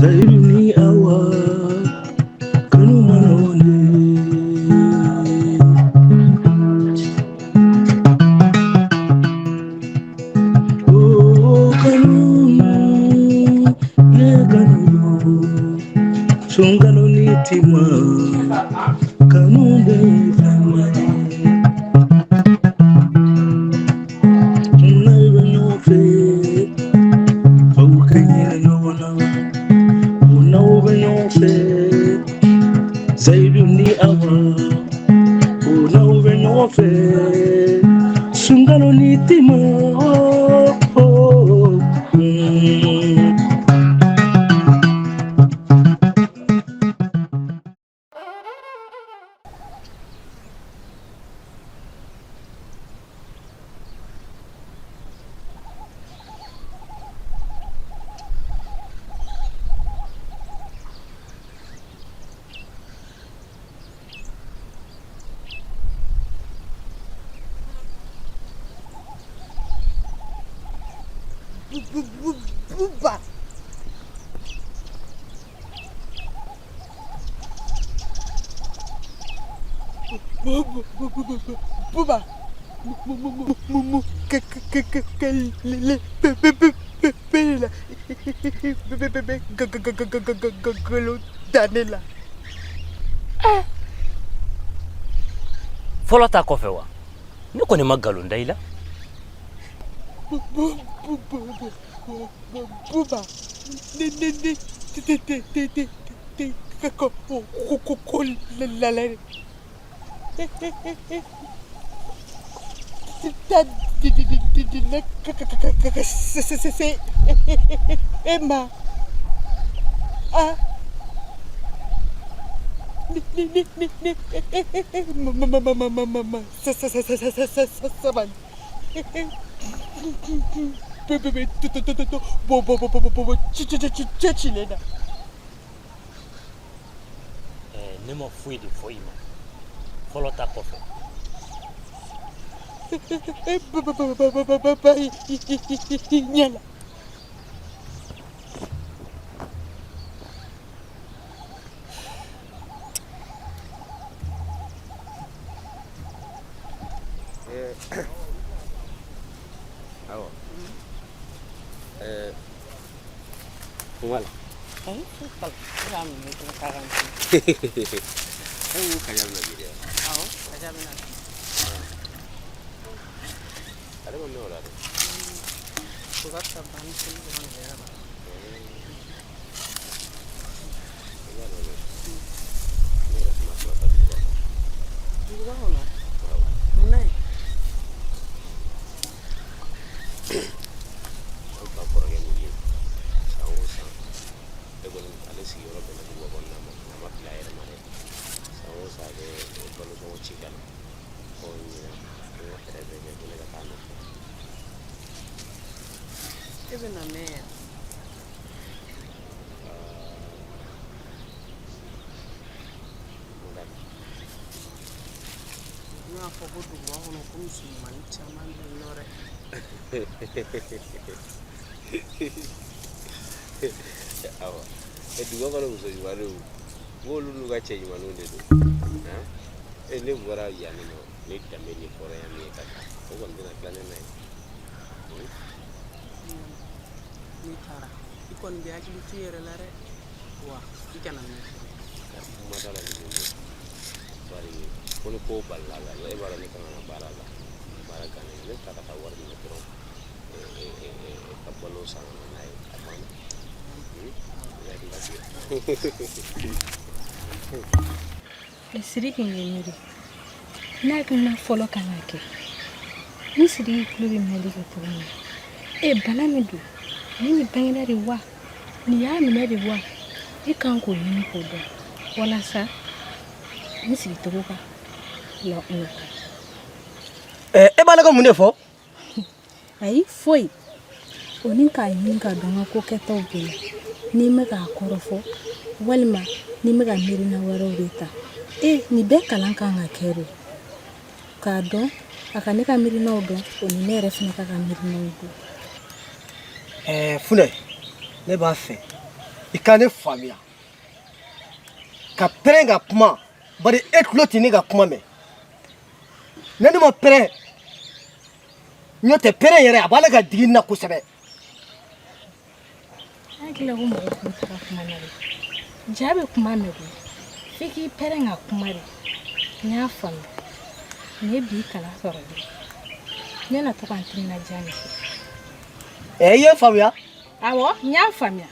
Zayidu ni Awa kanu ma nɔgɔn dɛ. Oh, kanu ye kanu yo, sunkalo ni tima kanu bɛ fɛn ye. N'aw bɛ ɲɔgɔn fɛ, aw ka ɲinɛ ɲɔgɔn na. N'aw bɛ ɲɔgɔn fɛ, Zayidu ni Awa, n'aw bɛ ɲɔgɔn fɛ, sunkalo ni tima. Oh, oh, mm. Buba. Buba. Mu k k k k l p p p p p la b b b b g g g g g g g da ne la. Fɔlɔ ta kɔfɛ wa, ne kɔni ma nkalon da i la. Buba, ne ne ne tɛ tɛ tɛ tɛ tɛ ko ko ko ko la la ta di di di di di ne ka ka ka ka ka se se se se e ma a ni ni ni ni ni ma ma ma ma ma ma ma sa sa sa sa sa sa sa sa sabali b b b t t t t bo bo bo bo bo bo c c c c cilen na. Ne ma foyi de fɔ i ma fɔlɔ ta kɔfɛ. Ɲɛ la. Awɔ, kuma la. Ayi, foyi t'a la. Ne b'a minɛ dɔrɔn k'a ka n E ko kaja bɛna bi dɛ. Awɔ, kaja bɛna bi. Ale kɔni ne o la dɛ. O ka fisa banni seli dɔrɔn de bɛ ban. I b'a dɔn dɛ, ne yɛrɛ tun b'a fɛ ka taa duguba kɔnɔ. Duguba kɔnɔ? Mun na yen? An fa kɔrɔkɛ min bɛ yen, san o san e kɔni ale sigiyɔrɔ bɛnna duguba kɔnɔna ma, a ma bila a yɛrɛ ma dɛ. San o san a bɛ balo sɔngɔ ci ka na. Ɔ, ɲinan n ka fɛɛrɛ bɛɛ kɛ ko ne ka taa a nɔfɛ. E bɛ na mɛn yan? Ne y'a fɔ ko duguba kɔnɔ ko muso ɲumannin caman bɛ yen nɔ dɛ. Awɔ, duguba kɔnɔ muso ɲumanninw, k'olu n'u ka cɛ ɲumanninw de don. E, ne bɔra yan nɔ ni danbe ni hɔrɔnya min ye ka taa, o kɔni tɛna tila ne na ye. N'i taara, i kɔni bɛ hakili to i yɛrɛ la dɛ, wa i kana mɛn fɛnɛ. Kuma t'a la, ni mun ye, bari ko ni ko balila la, e b'a dɔn ne kan ka na baara la, baara gannen ne bɛ taa ka taa wari minɛ dɔrɔn ka balo san ka na n'a ye, a banna. I hakili latigɛ. Sidiki ye miiri n'a hakilina fɔlɔ kan ka kɛ ni Sidiki tulo bɛ minɛli kɛ cogo min na, e bana min don, ni nin bangena de wa, nin y'a minɛ de wa, e kan k'o ɲini k'o dɔn walasa n sigicogo ka nɔgɔya. E b'a la ka mun de fɔ? Ayi, foyi. O ni k'a ɲini ka dɔn n ka ko kɛtaw bɛɛ la, n'i bɛ k'a kɔrɔfɔ walima n'i bɛ ka miirina wɛrɛw de ta. E nin bɛɛ kalan kan ka kɛ de k'a dɔn, a ka ne ka miirinaw dɔn, o ni ne yɛrɛ fana ka ka miirinaw dɔn. Ɛɛ, Funɛ, ne b'a fɛ I ka ne faamuya ka pɛrɛn ka kuma, bari e tulo tɛ ne ka kuma mɛn. Ne ne ma pɛrɛn, n'o tɛ pɛrɛn yɛrɛ a b'a la ka digi n na kosɛbɛ. An hakili la ko mɔgɔ tulo tɛ ka kuma na dɛ. Ja bɛ kuma mɛn koyi, f'i k'i pɛrɛn ka kuma de. N y'a faamu, nin ye bi kalan sɔrɔ de. Ne na to ka n timinadiya nin fɛ. Ɛ, i ye n faamuya? Awɔ, n y'a faamuya.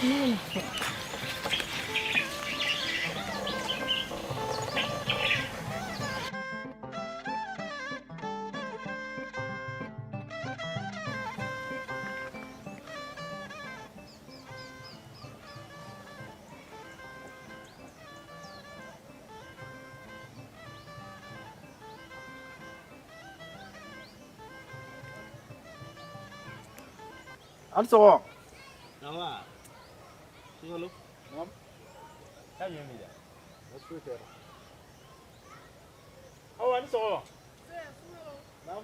Ne bɛna fɔ. A ni sɔgɔma. Nba. Sungalo. Naamu. Taa ɲɛ min da. Baasi foyi tɛ. Awa, a ni sɔgɔma. Naamu.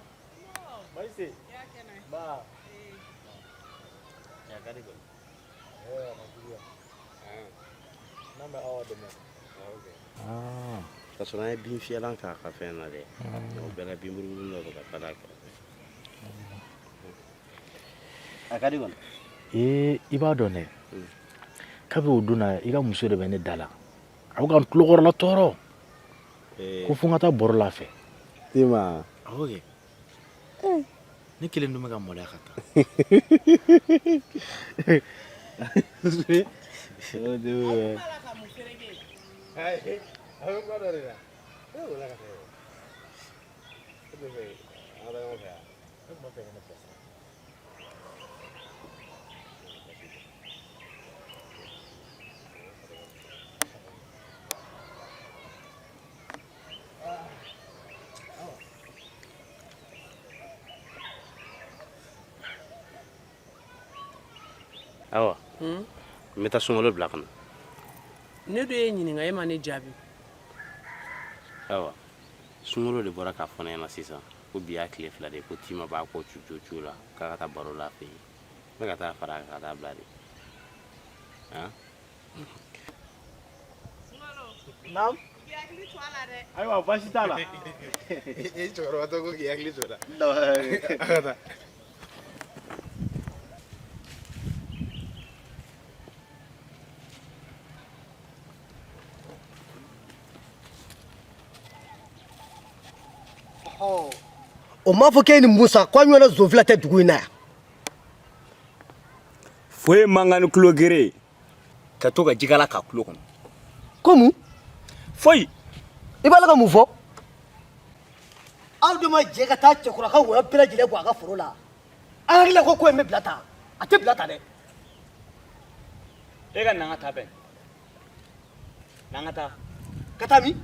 Baasi tɛ yen. Nba. Ya ka di kɔni. Ɛɛ, a ma juguya. N'an bɛ Awa dɛmɛ. Ka sɔrɔ an ye bin fiyɛlan k'a ka fɛn na dɛ. O bɛɛ la binburuburu dɔ bɛ ka falen a kɛrɛfɛ. A ka di kɔni. Ee, i b'a dɔn dɛ, kabi o don na, i ka muso de bɛ ne da la, a bɛ ka n tulokɔrɔla tɔɔrɔ ko fo n ka taa baro la a fɛ. Tema. Awɔ kɛ, ne kelen dun bɛ ka maloya ka taa. A bɛ kuma dɔ de la. E wulila ka taa yen. E bɛ fɛ an ka taa ɲɔgɔn fɛ wa? Ne tun b'a fɛ ka ne bilasira. Awa, n bɛ taa Sunkalo bila ka na. Ne dun y'e ɲininka, e ma ne jaabi. Awa, Sunkalo de bɔra k'a fɔ ne ɲɛna sisan ko bi y'a tile 2 de ye ko Tima b'a kɔ cu cu la k'a ka taa baro la a fɛ yen. N bɛ ka taa fara a kan ka taa bila de. Han? Naam. Ayiwa, baasi t'a la. E cɛkɔrɔba tɔ ko k'i hakili to la. A ka taa. O m'a fɔ k'e ni Musa ko a ɲɔgɔnna zon fila tɛ dugu in na yan. Foyi man kan ni tulo gere ye ka to ka jikala k'a tulo kɔnɔ. Ko mun? Foyi. I b'a la ka mun fɔ? Aw de ma jɛ ka taa cɛkura ka wɔyɔ bɛɛ lajɛlen bɔ a ka foro la. An hakili la ko ko in bɛ bila tan, a tɛ bila tan dɛ. E ka na an ka taa bɛn. N'an ka taa. Ka taa min?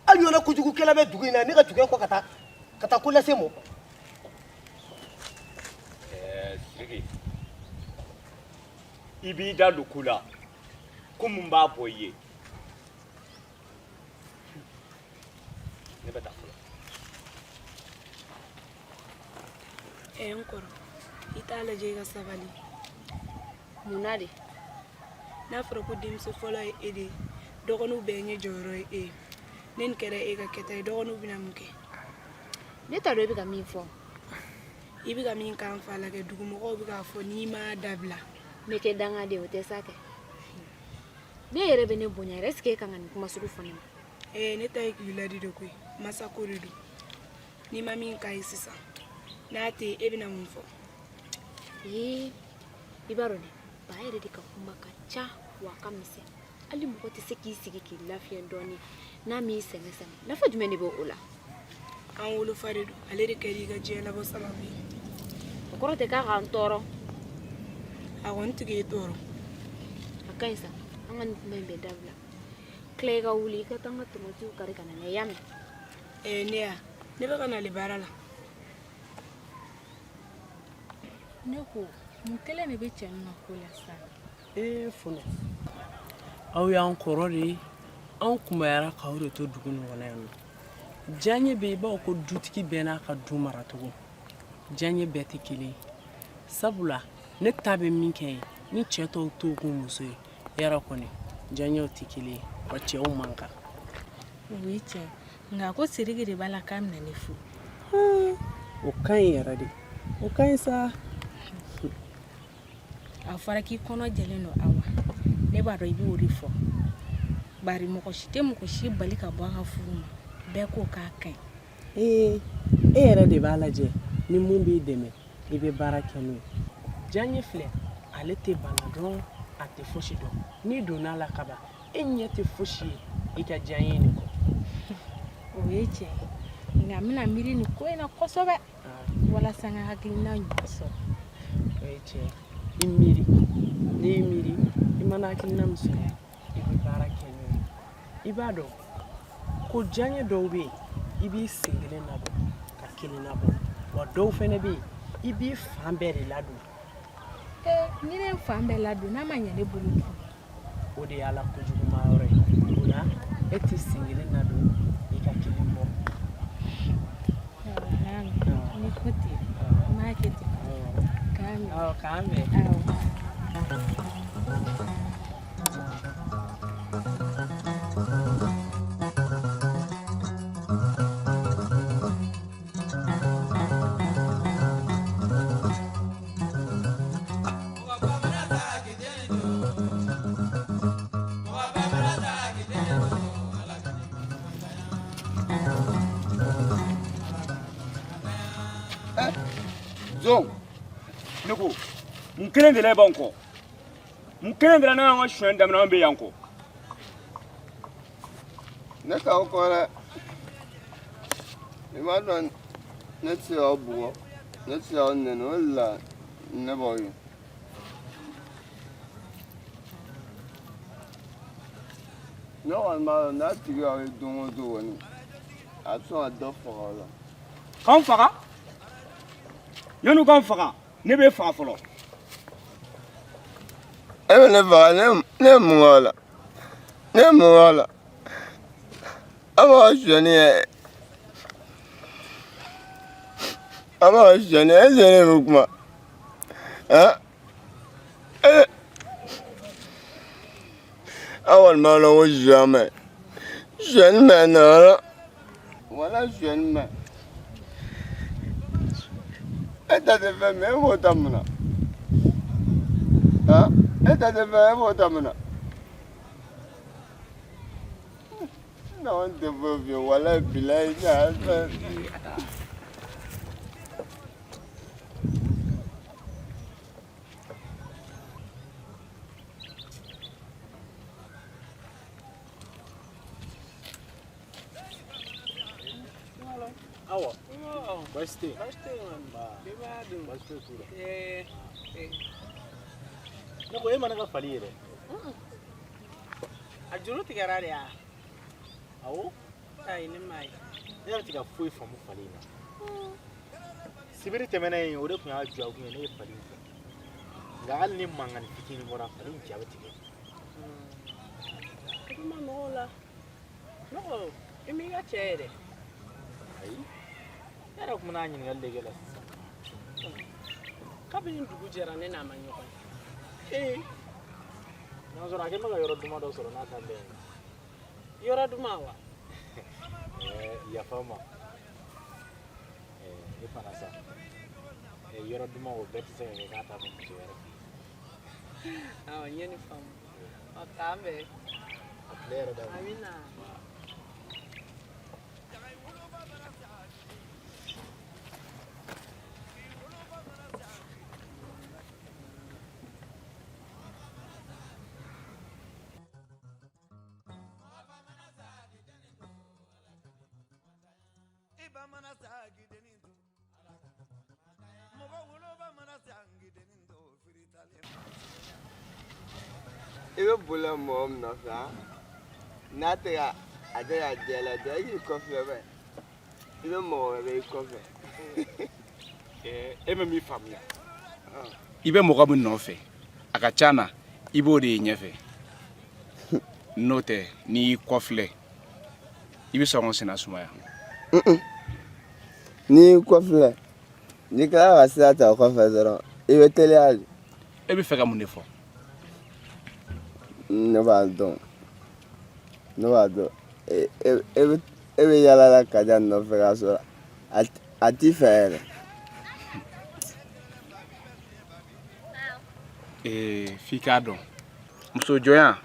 Aw ɲɔgɔnna kojugukɛla bɛ dugu in na, ne ka tugu e kɔ ka taa ka taa ko lase mɔ. Ɛɛ Sidiki, i b'i da don ko la ko mun b'a bɔ i ye. Ne bɛ taa fɔlɔ. Ɛ n kɔrɔ, i t'a lajɛ i ka sabali. Mun na de? N'a fɔra ko denmuso fɔlɔ ye e de ye, dɔgɔninw bɛɛ ɲɛ jɔyɔrɔ ye e ye. Ni nin kɛra e ka kɛta ye, dɔgɔninw bɛna mun kɛ? Ne t'a dɔn e bɛ ka min fɔ. I bɛ ka min k'an fa la kɛ, dugumɔgɔw bɛ k'a fɔ n'i m'a dabila. Ne kɛ dangaden, o tɛ sa kɛ. Ne yɛrɛ bɛ ne bonya yɛrɛ, est ce que e kan ka nin kuma sugu fɔ ne ma? Ee, ne ta ye k'i ladi de koyi, masako de don. N'i ma min k'a ye sisan, n'a tɛ yen, e bɛna mun fɔ? Ee, i b'a dɔn dɛ, ba yɛrɛ de ka kuma ka ca wa a ka misɛn. Hali mɔgɔ tɛ se k'i sigi k'i lafiya dɔɔnin n'a m'i sɛgɛn sɛgɛn. Nafa jumɛn de bɛ o la? An wolofa de don, ale de kɛra i ka diɲɛ labɔ sababu ye. O kɔrɔ tɛ k'a k'an tɔɔrɔ. A kɔni tɛ k'e tɔɔrɔ. A ka ɲi sa, an ka nin kuma in bɛɛ dabila. Tila i ka wuli i ka taa n ka tomatiw kari ka na n'a ye, i y'a mɛn? Ɛɛ ne ya, ne bɛ ka nale baara la. Ne ko mun kelen de bɛ cɛ ninnu ka ko la sisan? Ee Funɛ, aw y'an kɔrɔ de ye, anw kunbayara k'aw de to dugu nin kɔnɔ yan nɔ. Diyaɲɛ bɛ i b'a fɔ ko dutigi bɛɛ n'a ka du maracogo, diyaɲɛ bɛɛ tɛ kelen ye. Sabula ne ta bɛ min kɛ ye ni cɛ tɔw t'o k'u muso ye, yɔrɔ kɔni diyaɲɛw tɛ kelen ye, wa cɛw man kan. O ye tiɲɛ, nka ko Sidiki de b'a la k'a bɛna ne furu. O ka ɲi yɛrɛ de, o ka ɲi sa. A fɔra k'i kɔnɔ jɛlen don Awa, ne b'a dɔn i b'o de fɔ, bari mɔgɔ si tɛ mɔgɔ si bali ka bɔ a ka furu ma, bɛɛ ko k'a ka ɲi. Ee, e yɛrɛ de b'a lajɛ ni mun b'i dɛmɛ, i bɛ baara kɛ n'o ye. Diyaɲɛ filɛ, ale tɛ bana dɔn, a tɛ fosi dɔn. N'i donna a la kaban, e ɲɛ tɛ fosi ye i ka diyaɲɛ nin kɔ. O ye tiɲɛ ye, nka n bɛna miiri nin ko in na kosɛbɛ walasa n ka hakilina ɲuman sɔrɔ. O ye tiɲɛ ye, i miiri, n'i y'i miiri, i mana hakilina min sɔrɔ, i bɛ baara kɛ n'o ye. I b'a dɔn ko diyaɲɛ dɔw bɛ yen, i b'i sen kelen ladon ka kelen labɔ, wa dɔw fana bɛ yen, i b'i fan bɛɛ de ladon. Ee, ni ne ye fan bɛɛ ladon, n'a ma ɲɛ ne bolo dun? O de y'a la kojuguma yɔrɔ ye. O la e tɛ sen kelen ladon, i ka kelen bɔ. Ni ko ten, n b'a kɛ ten. K'an bɛn. K'an bɛn. Awɔ. Zon, ne ko mun kelen de la e b'anw kɔ? Mun kelen de la n'an y'an ka sonyɛni daminɛ, an bɛ yan kɔ? Ne t'aw kɔ dɛ. I b'a dɔn ne tɛ se k'aw bugɔ, ne tɛ se k'aw nɛni, o de la ne b'aw ye. Ne kɔni b'a dɔn n'a tigi y'aw ye don o don kɔni, a bɛ sɔn ka dɔ faga aw la. K'anw faga? Yanni u k'anw faga, ne b'e faga fɔlɔ. E bɛ ne faga, ne ye mun k'aw la? Ne ye mun k'aw la? Aw b'a ka sonyɛni kɛ. Aw b'a ka sonyɛni kɛ, est ce que ne bɛ kuma? Han? Aw kɔni b'a dɔn ko suya man ɲi. Sonyɛni man ɲi nɔ. Wala sonyɛni man ɲi. E ta tɛ fɛn min ye, e b'o ta mun na? Han? E ta tɛ fɛn ye, e b'o ta mun na? Ne kɔni tɛ foyi f'i ye, walayi bilayi ne y'a fɛn. Awa, baasi tɛ yen. Baasi tɛ yen. Denbaya dun? Baasi foyi t'u la. Ee. Ne ko e ma ne ka fali ye dɛ. A juru tigɛra de ya? Awɔ. Ayi, ne m'a ye. Ne yɛrɛ tɛ ka foyi faamu fali in na. Sibiri tɛmɛnen in, o de tun y'a jɔ a kun ye ne ye fali in fɛ. Nka hali ni mankanni fitinin bɔra, fali in ja bɛ tigɛ. I ma nɔgɔ o la. Nɔgɔ, i m'i ka cɛ ye dɛ. Ayi. Ne yɛrɛ tun bɛna ɲininkali de kɛ la sisan. Kabini dugu jɛra, ne n'a ma ɲɔgɔn ye. Ee. N'a sɔrɔ a kɛlen bɛ ka yɔrɔ duman dɔ sɔrɔ n'a ta bɛn ye. Yɔrɔ duman wa? Ɛɛ, yafa n ma. Ɛɛ, e fana sa. Ɛɛ, yɔrɔ duman o bɛɛ tɛ se ka kɛ k'a ta fɔ muso wɛrɛ fɛ yen. Awɔ, n ye nin faamu. Ɔ, k'an bɛn. A tile yɛrɛ da. Amina. I bɛ bolila mɔgɔ min nɔfɛ han, n'a tɛ ka a tɛ ka diya i la dɔrɔn, e k'i kɔfilɛ bɛ, i bɛ mɔgɔ wɛrɛ ye i kɔfɛ. E bɛ min faamuya, i bɛ mɔgɔ min nɔfɛ, a ka ca na i b'o de ye ɲɛfɛ. N'o tɛ, n'i y'i kɔfilɛ, i bɛ sɔn k'o senna sumaya. N'i y'i kɔfilɛ, n'i tilala ka sira ta o kɔfɛ dɔrɔn, I bɛ teliya de. E bɛ fɛ ka mun de fɔ? Ne b'a dɔn, ne b'a dɔn, e bɛ yaala la Kaja nɔfɛ k'a sɔrɔ a t'i fɛ yɛrɛ. Ee, f'i k'a dɔn, muso jɔnya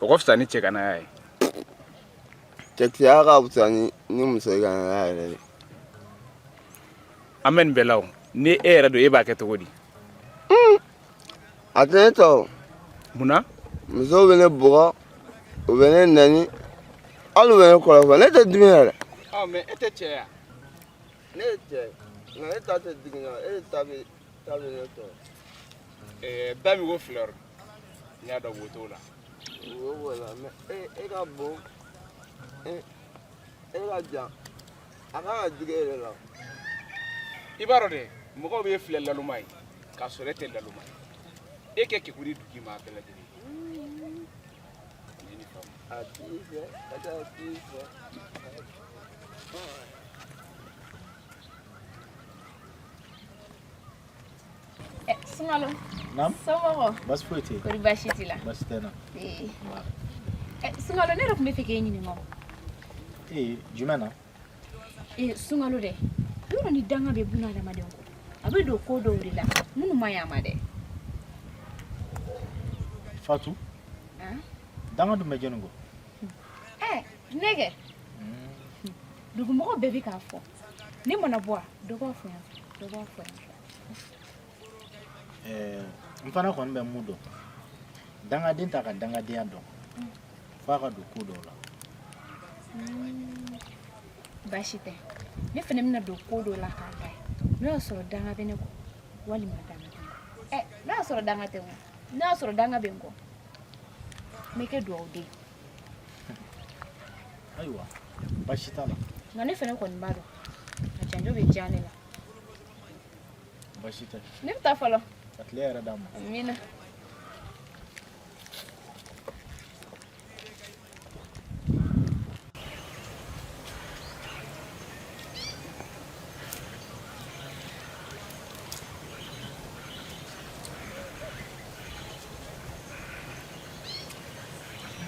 o ka fisa ni cɛganaya ye. Cɛkisɛya ka fisa ni musoganaya yɛrɛ de. An bɛ nin bɛɛ la o, ni e yɛrɛ don, e b'a kɛ cogo di? A tɛ ne tɔɔrɔ. Mun na? Musow bɛ ne bugɔ, u bɛ ne nɛni, hali u bɛ ne kɔrɔfɔ, ne tɛ dimi yɛrɛ. Ɔ, mais e tɛ cɛ ye wa? Ne ye cɛ ye, nka ne ta tɛ digi n na, e de ta bɛ ne tɔɔrɔ. Ɛɛ, da min ko fleur, n y'a dɔn wo t'o la. Wo b'o la, mais e ka bon, e ka jan, a kan ka digi e yɛrɛ la. I b'a dɔn dɛ, mɔgɔw b'e filɛ laloma ye k'a sɔrɔ e tɛ laloma ye. E kɛ kekun ni dugu ma a bɛɛ lajɛlen. A t'i fɛ, Kaja t'i fɛ. Sunkalo. Naam. Somɔgɔw? Baasi foyi tɛ yen. Kɔri baasi t'i la? Baasi tɛ n na. Ee. Sunkalo, ne yɛrɛ tun bɛ fɛ k'e ɲininka o. Ee, jumɛn na? Ee, Sunkalo dɛ, yɔrɔ ni danga bɛ buna adamaden kɔ, a bɛ don ko dɔw de la minnu man ɲi a ma dɛ. Fatu. Danga dun bɛ jɔnni kɔ? Ɛ, ne kɛ. Dugumɔgɔw bɛɛ bɛ k'a fɔ. Ne mana bɔ a, dɔ b'a fɔ yan fɛ, dɔ b'a fɔ yan fɛ. Ɛɛ, n fana kɔni bɛ mun dɔn, dangaden t'a ka dangadenya dɔn f'a ka don ko dɔw la. Baasi tɛ, ne fana bɛna don ko dɔ la k'a lajɛ n'o y'a sɔrɔ danga bɛ ne kɔ walima danga tɛ n kɔ. Ɛ, n'o y'a sɔrɔ danga tɛ n kɔ, n'o y'a sɔrɔ danga bɛ n kɔ, n bɛ kɛ dugawuden. Ayiwa, baasi t'a la. Nka ne fana kɔni b'a dɔn a janjo bɛ diya ne la. Baasi tɛ. Ne bɛ taa fɔlɔ. Ka tile yɛrɛ d'an ma. Amiina.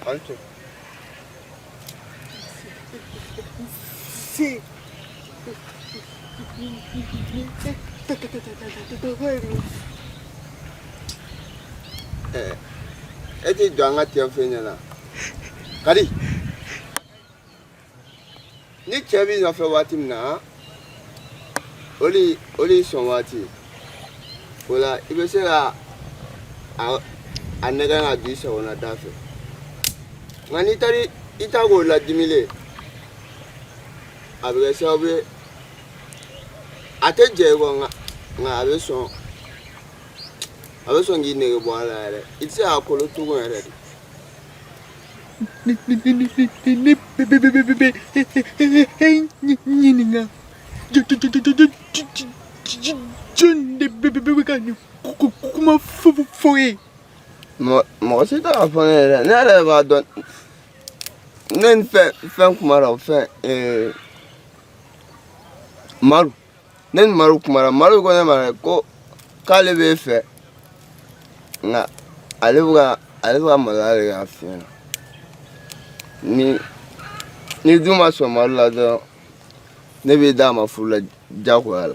An cɛ. Si. E t'i jɔ an ka cɛ fɛ ɲɛna. Kadi. Ni cɛ b'i nɔfɛ waati min na, o de y'i sɔn waati ye. O la i bɛ se ka a nɛgɛn ka don i sagona da fɛ. Nka n'i taara i ta k'o ladimilen, a bɛ kɛ sababu ye a tɛ jɛ i kɔ, nka a bɛ sɔn k'i nege bɔ a la yɛrɛ. I tɛ se k'a kolo tugun yɛrɛ de. Ne bɛ ɲininka, jɔn de bɛ ka nin kuma fɔ e ye? Mɔgɔ si tɛ k'a fɔ ne yɛrɛ, ne yɛrɛ b'a dɔn. Ne ni fɛn kumara o fɛn, Maru, ne ni Maru kumara, Maru ko ne ma ko k'ale b'e fɛ, nka ale bɛ ka maloya de k'a f'i ɲɛna. Ni dun ma sɔn Maru la dɔrɔn, ne b'i d'a ma furu la diyagoya la.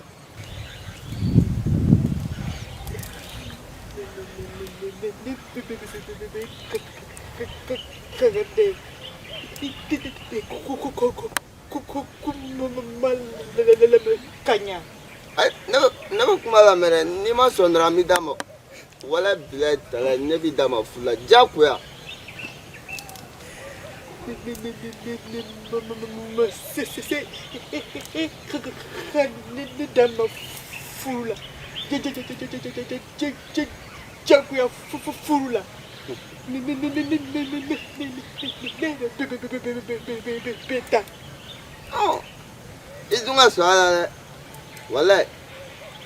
Ne bɛ kuma lamɛn dɛ, n'i ma sɔn dɔrɔn an b'i d'a ma. Wala bilayi talayi, ne b'i d'a ma furu la diyagoya. Ne d'a ma furu la diyagoya furu la. Ne bɛ taa. I dun ka sɔn a la dɛ, walayi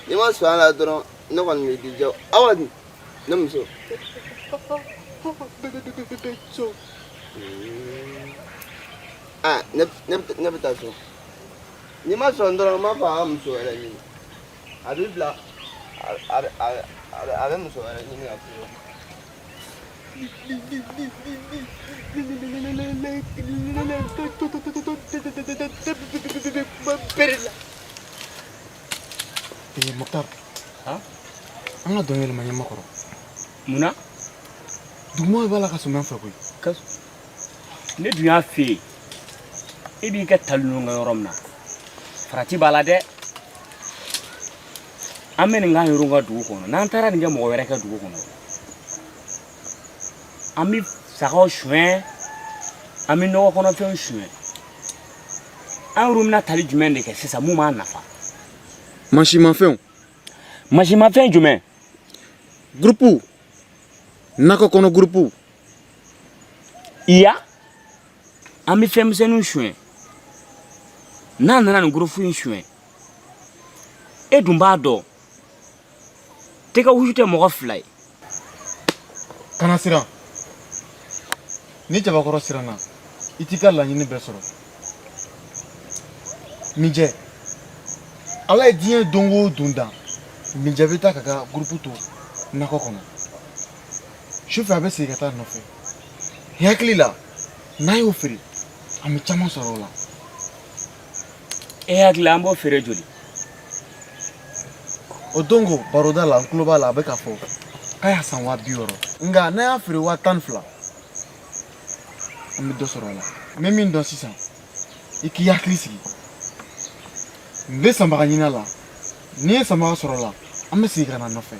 n'i ma sɔn a la dɔrɔn ne kɔni b'i di jago. Awa dun, ne muso. Ne bɛ taa so. N'i ma sɔn dɔrɔn n b'a fɔ a ka muso wɛrɛ ɲini. A b'i bila. A bɛ muso wɛrɛ ɲini ka furu. Ee Mokhtar, an ka dɔn yɛlɛma ɲɛmakɔrɔ. Mun na? Dugumɔgɔw b'a la ka sɔmi an fɛ koyi. Ne dun y'a f'e ye, e b'i ka tali ninnu kɛ yɔrɔ min na, farati b'a la dɛ. An bɛ nin k'an yɛrɛw ka dugu kɔnɔ, n'an taara nin kɛ mɔgɔ wɛrɛ ka dugu kɔnɔ, an bɛ sagaw suɲɛ, an bɛ nɔgɔ kɔnɔfɛnw suɲɛ. An yɛrɛw bɛna tali jumɛn de kɛ sisan mun b'an nafa? Mansimafɛnw. Mansimafɛn jumɛn? Gurupu. Nakɔ kɔnɔ gurupu. Iya, an bɛ fɛn misɛnninw suɲɛ. N'an nana nin gurupu in suɲɛ, e dun b'a dɔn tɛgɛ wusu tɛ mɔgɔ fila ye. Kana siran. Ni jabakɔrɔ siranna, i t'i ka laɲini bɛɛ sɔrɔ. Mijɛ, Ala ye diɲɛ don o don dan, Mijɛ bɛ taa k'a ka gurupu to nakɔ kɔnɔ. Sufɛ a bɛ segin ka taa a nɔfɛ. I hakili la, n'a y'o feere, an bɛ caman sɔrɔ o la. E hakili la an b'o feere joli? O don ko baroda la, n tulo b'a la, a bɛ k'a fɔ k'a y'a san 60 000, nka n'a y'a feere 12 000, an bɛ dɔ sɔrɔ a la. N bɛ min dɔn sisan, i k'i hakili sigi. N bɛ sanbaga ɲini a la. N'i ye sanbaga sɔrɔ a la, an bɛ segin ka na nɔfɛ.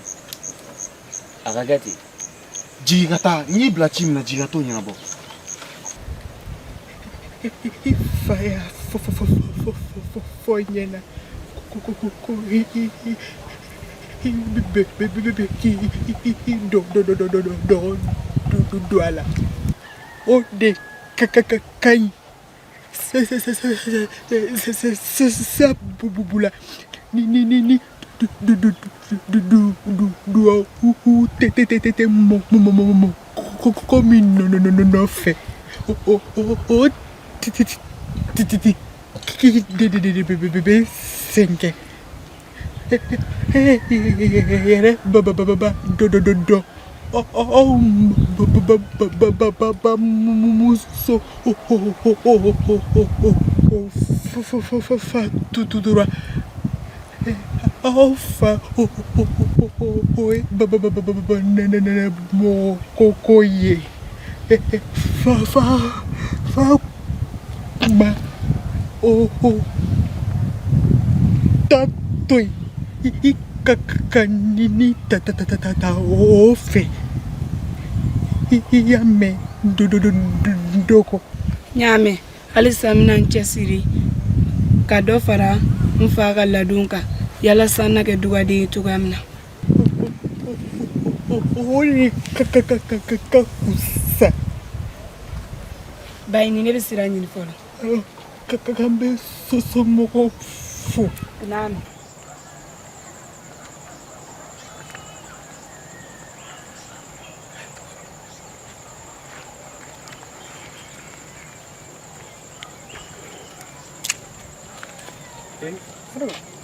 A ka kɛ ten. Jigin ka taa, n y'i bila ci min na, jigin ka t'o ɲɛnabɔ. I fa y'a fɔ fɔ fɔ fɔ fɔ fɔ n ɲɛna ko ko ko ko i i i i bɛ bɛ bɛ bɛ k'i i dɔ dɔ dɔ dɔ dɔ dɔ dɔ don a la, o de ka ka ka ka ɲi sabula ni ni ni ni du du du du du du duwawu tɛ tɛ tɛ tɛ mɔ mɔ mɔ mɔ mɔ ko ko min nɔ nɔ nɔ nɔfɛ, o o o o ti ti ti ti ti ki de de de de bɛ bɛ bɛ sɛgɛn e yɛrɛ ba ba ba ba dɔ dɔ dɔ dɔ aw ba ba ba ba ba muso o o o o o o fa fa fa fa tutura aw fa o o o o ye ba ba ba ba ba ne ne ne mɔgɔ ko ko ye fa fa fa ma o o ta to yen i ka ka ni ni ta ta ta ta ta o fɛ, i y'a mɛn do do do do kɔ. N y'a mɛn. Halisa n bɛna n cɛsiri ka dɔ fara n fa ka ladon kan yalasa n na kɛ dugaden ye cogoya min na. O de ka ka ka ka ka fusa. Bayini, ne bɛ sira ɲini fɔlɔ. Ka ka kan bɛ somɔgɔw fo. Naamu.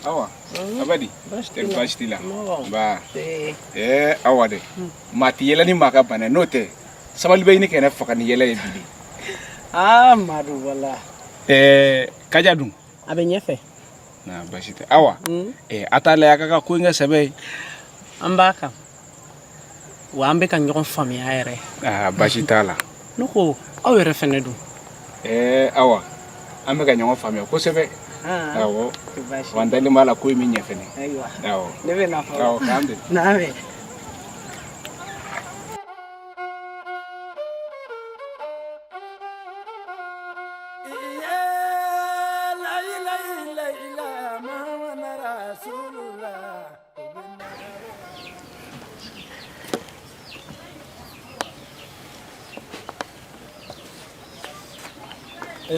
Awa, abadi, teri baasi t'i la? Nba. Ɛɛ Awa dɛ, maa tɛ yɛlɛ ni maa ka bana ye, n'o tɛ sabali bɛ ɲini ka ne faga ni yɛlɛ ye bi de. Aa Madu, wala. Ɛɛ Kaja dun? A bɛ ɲɛfɛ. Na baasi tɛ. Awa, ɛɛ a t'a lajɛ a ka ko in kɛ sɛbɛ ye. An b'a kan. Wa an bɛ ka ɲɔgɔn faamuya yɛrɛ. Aa baasi t'a la. Ne ko aw yɛrɛ fɛnɛ dun? Ɛɛ Awa, an bɛ ka ɲɔgɔn faamuya kosɛbɛ. Awɔ. Wa n dalen b'a la ko in bɛ ɲɛ fɛnɛ. Ayiwa. Awɔ. Ne bɛ na fɔlɔ. Awɔ, k'an bɛn. N'an bɛn.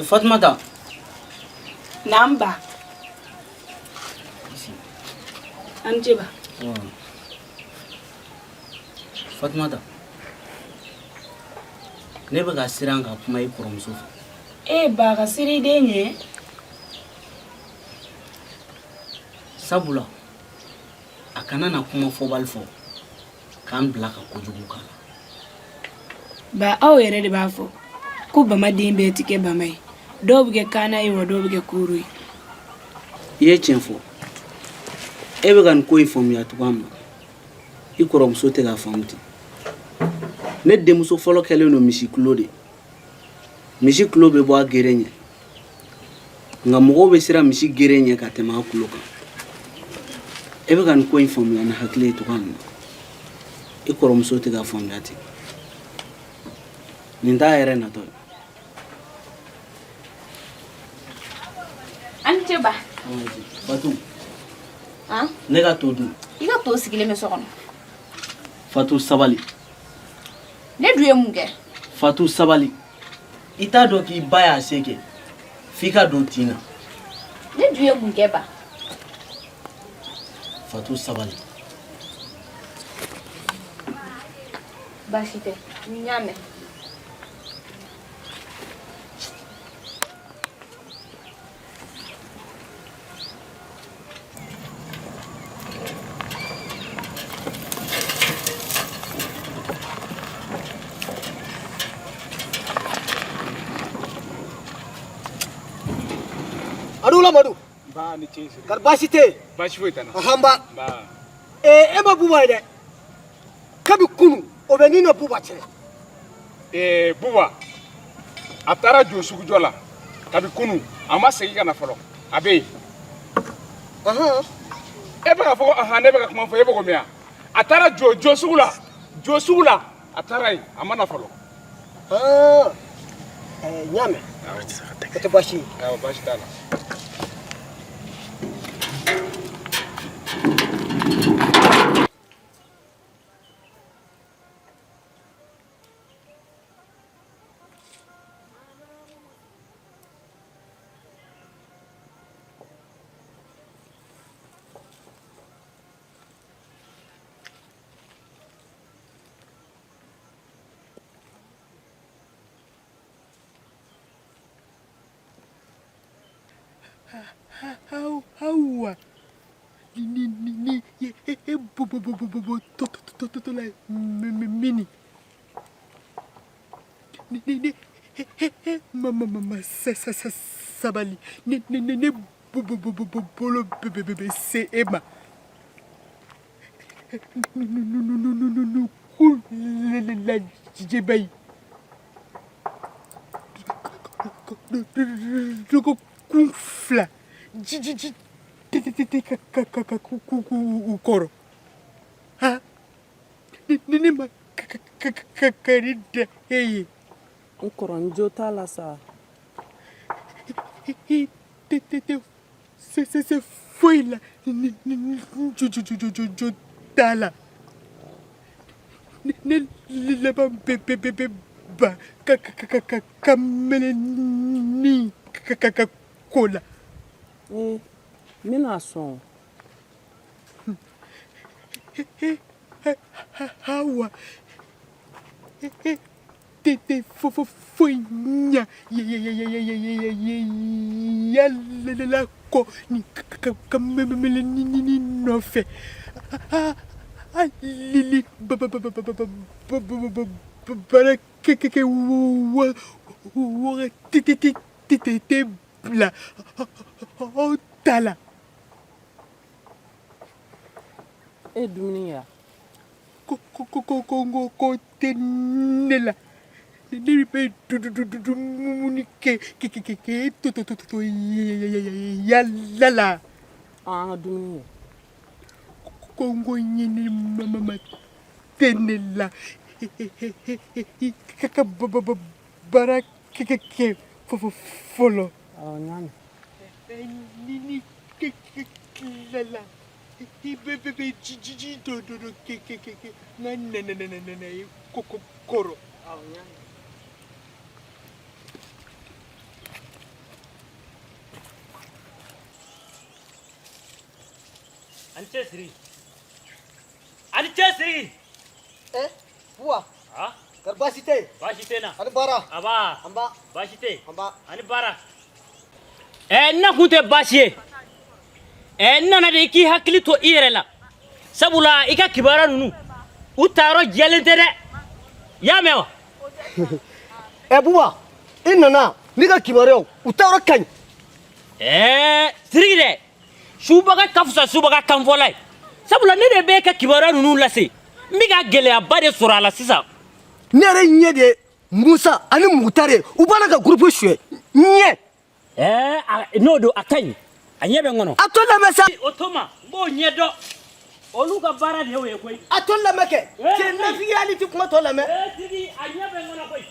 Fatumata. Naam ba. An ce ba. Fatumata, ne bɛ ka siran ka kuma i kɔrɔmuso fɛ. E ba ka sira i den ɲɛ. Sabula a kana na kuma fɔbali fɔ k'an bila ka kojugu k'a la. Ba aw yɛrɛ de b'a fɔ ko bama den bɛɛ tɛ kɛ bama ye, dɔw bɛ kɛ kaana ye wa dɔw bɛ kɛ kooro ye. I ye tiɲɛ fɔ. E bɛ ka nin ko in faamuya cogoya min na, i kɔrɔmuso tɛ k'a faamu ten. Ne denmuso fɔlɔ kɛlen don misi tulo de ye. Misi tulo bɛ bɔ a gere ɲɛ, nka mɔgɔw bɛ siran misi gere ɲɛ ka tɛmɛ a tulo kan. E bɛ ka nin ko in faamuya ni hakili ye cogoya min na, i kɔrɔmuso tɛ k'a faamuya ten. Nin t'a yɛrɛ natɔ ye. A ni ce ba. Fatu. Han? Ne ka to dun. I ka to sigilen bɛ so kɔnɔ. Fatu sabali. Ne dun ye mun kɛ? Fatu sabali. I t'a dɔn k'i ba y'a se kɛ f'i ka don tin na. Ne dun ye mun kɛ ba? Fatu sabali. Baasi tɛ, n y'a mɛn. A ni wula Madu. Nba ni ce Siriki. Kari baasi tɛ yen? Baasi foyi tɛ n na. Ahan ba. Nba. Ee e ma Buba ye dɛ. Kabi kunu o bɛ ni na Buba cɛ. Ee Buba a taara jo sugujɔ la kabi kunu a ma segin ka na fɔlɔ a bɛ yen. E bɛ ka fɔ ko ahan ne bɛ ka kuma fɔ e bɛ k'o mɛn wa? A taara jo jo sugu la jo sugu la a taara yen a ma na fɔlɔ. N y'a mɛn. O tɛ baasi ye. Awɔ baasi t'a la. Hawa ni ni ni ye e bo bo bo bo bo bo to to to to to la mini ni ni ni he he he ma ma ma ma sa sa sa sabali ne ne ne ne bo bo bo bo bo bolo be be be be se e ma nu nu nu nu nu nu nu ku la la jeba yi dɔgɔkun fila ji ji ji tɛ tɛ tɛ ka ka ka ka ku ku ku u kɔrɔ ha ni ne ma ka ka ka kari da e ye. N kɔrɔ n jo t'a la sa. I tɛ tɛ tɛ se se se foyi la ni ni ni jo jo jo jo jo t'a la ne laban bɛ bɛ bɛ bɛ ban ka ka ka ka kamalenin ka ka ka ko la. Ee n bɛna sɔn. Hawa tɛ tɛ fo fo foyi ɲa yala kɔ ni kamalenin nɔfɛ hali ni baara kɛ kɛ kɛ wagati tɛ tɛ tɛ bila aw ta la. E ye dumuni kɛ wa? Ko ko ko ko ko ko tɛ ne la. Ne bɛ dumuni kɛ kɛ kɛ kɛ to to to to yala la. An ka dumuni kɛ. Kɔngɔ ɲini mama tɛ ne la. I ka baara kɛ kɛ kɛ fɔlɔ. Awɔ n y'a mɛn. Ni ni tilala i bɛ bɛ bɛ ji ji ji dɔ dɔ dɔ kɛ kɛ kɛ kɛ n ka nɛnɛ nɛnɛ nɛnɛ ye koko kɔrɔ. Awɔ n y'a mɛn. A ni ce Siriki. A ni ce Siriki. Eh, Buwa. Ah? Kari baasi tɛ yen? Baasi tɛ n na. A ni baara. Aba. Anba. Baasi tɛ yen. Anba. A ni baara. Ɛ n nakun tɛ baasi ye. Ɛ n nana de i k'i hakili to i yɛrɛ la. Sabula i ka kibaruya ninnu u taayɔrɔ jɛlen tɛ dɛ. I y'a mɛn wa? Ɛ Buba, i nana n'i ka kibaruyaw u taayɔrɔ ka ɲi. Ɛɛ Sidiki dɛ, subaga ka fisa subaga kanfɔla ye. Sabula ne de b'e ka kibaruya ninnu lase. N bɛ ka gɛlɛyaba de sɔrɔ a la sisan. Ne yɛrɛ ɲɛ de ye Musa ani Mukutari ye, u b'a la ka gurupu suɲɛ ɲɛ. Ɛɛ n'o don a ka ɲi, a ɲɛ bɛ n kɔnɔ. A to lamɛn sa. O to ma, n b'o ɲɛ dɔn. Olu ka baara de y'o ye koyi. A to lamɛn kɛ. Cɛ nafigi hali ti kuma tɔ lamɛn. Ee Sidiki, a ɲɛ bɛ n kɔnɔ koyi.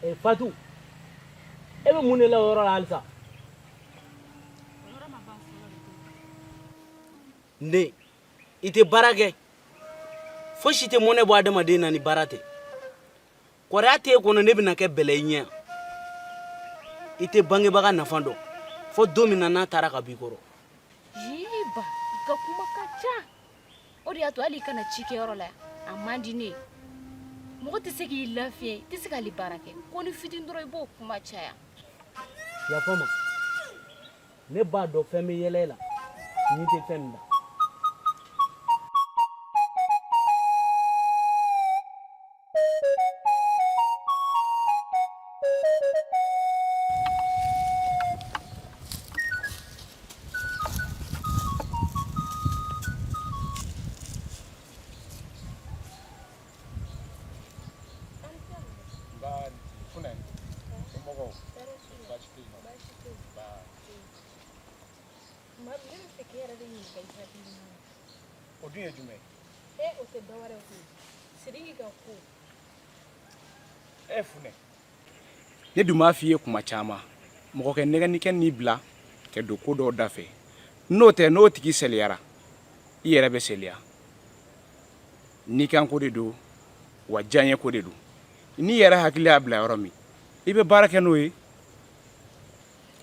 Ee Fatu, e bɛ mun de la o yɔrɔ la halisa? N den, i tɛ baara kɛ. Fosi tɛ mɔnɛ bɔ adamaden na ni baara tɛ. Kɔrɔya t'e kɔnɔ ne bɛna kɛ bɛlɛ i ɲɛ. I tɛ bangebaga nafa dɔn fo don min na n'a taara ka b'i kɔrɔ. Yii ba, i ka kuma ka ca. O de y'a to hali i ka na cikɛyɔrɔ la yan, a man di ne ye. Mɔgɔ tɛ se k'i lafiya, i tɛ se k'ale baara kɛ. Ko ni fitini dɔrɔn i b'o kuma caya. Yafa n ma. Ne b'a dɔn fɛn bɛ yɛlɛ e la n'i tɛ fɛn min da. O dun ye jumɛn ye? E o tɛ dɔwɛrɛ ye koyi. Sidiki ka ko. E Funɛ, ne dun b'a f'i ye kuma caman, mɔgɔ kɛ nɛgɛnni kɛ n'i bila ka don ko dɔw da fɛ. N'o tɛ, n'o tigi seliyara, i yɛrɛ bɛ seliya. N'i kan ko de don, wa diyaɲɛ ko de don. N'i yɛrɛ hakili y'a bila yɔrɔ min, i bɛ baara kɛ n'o ye.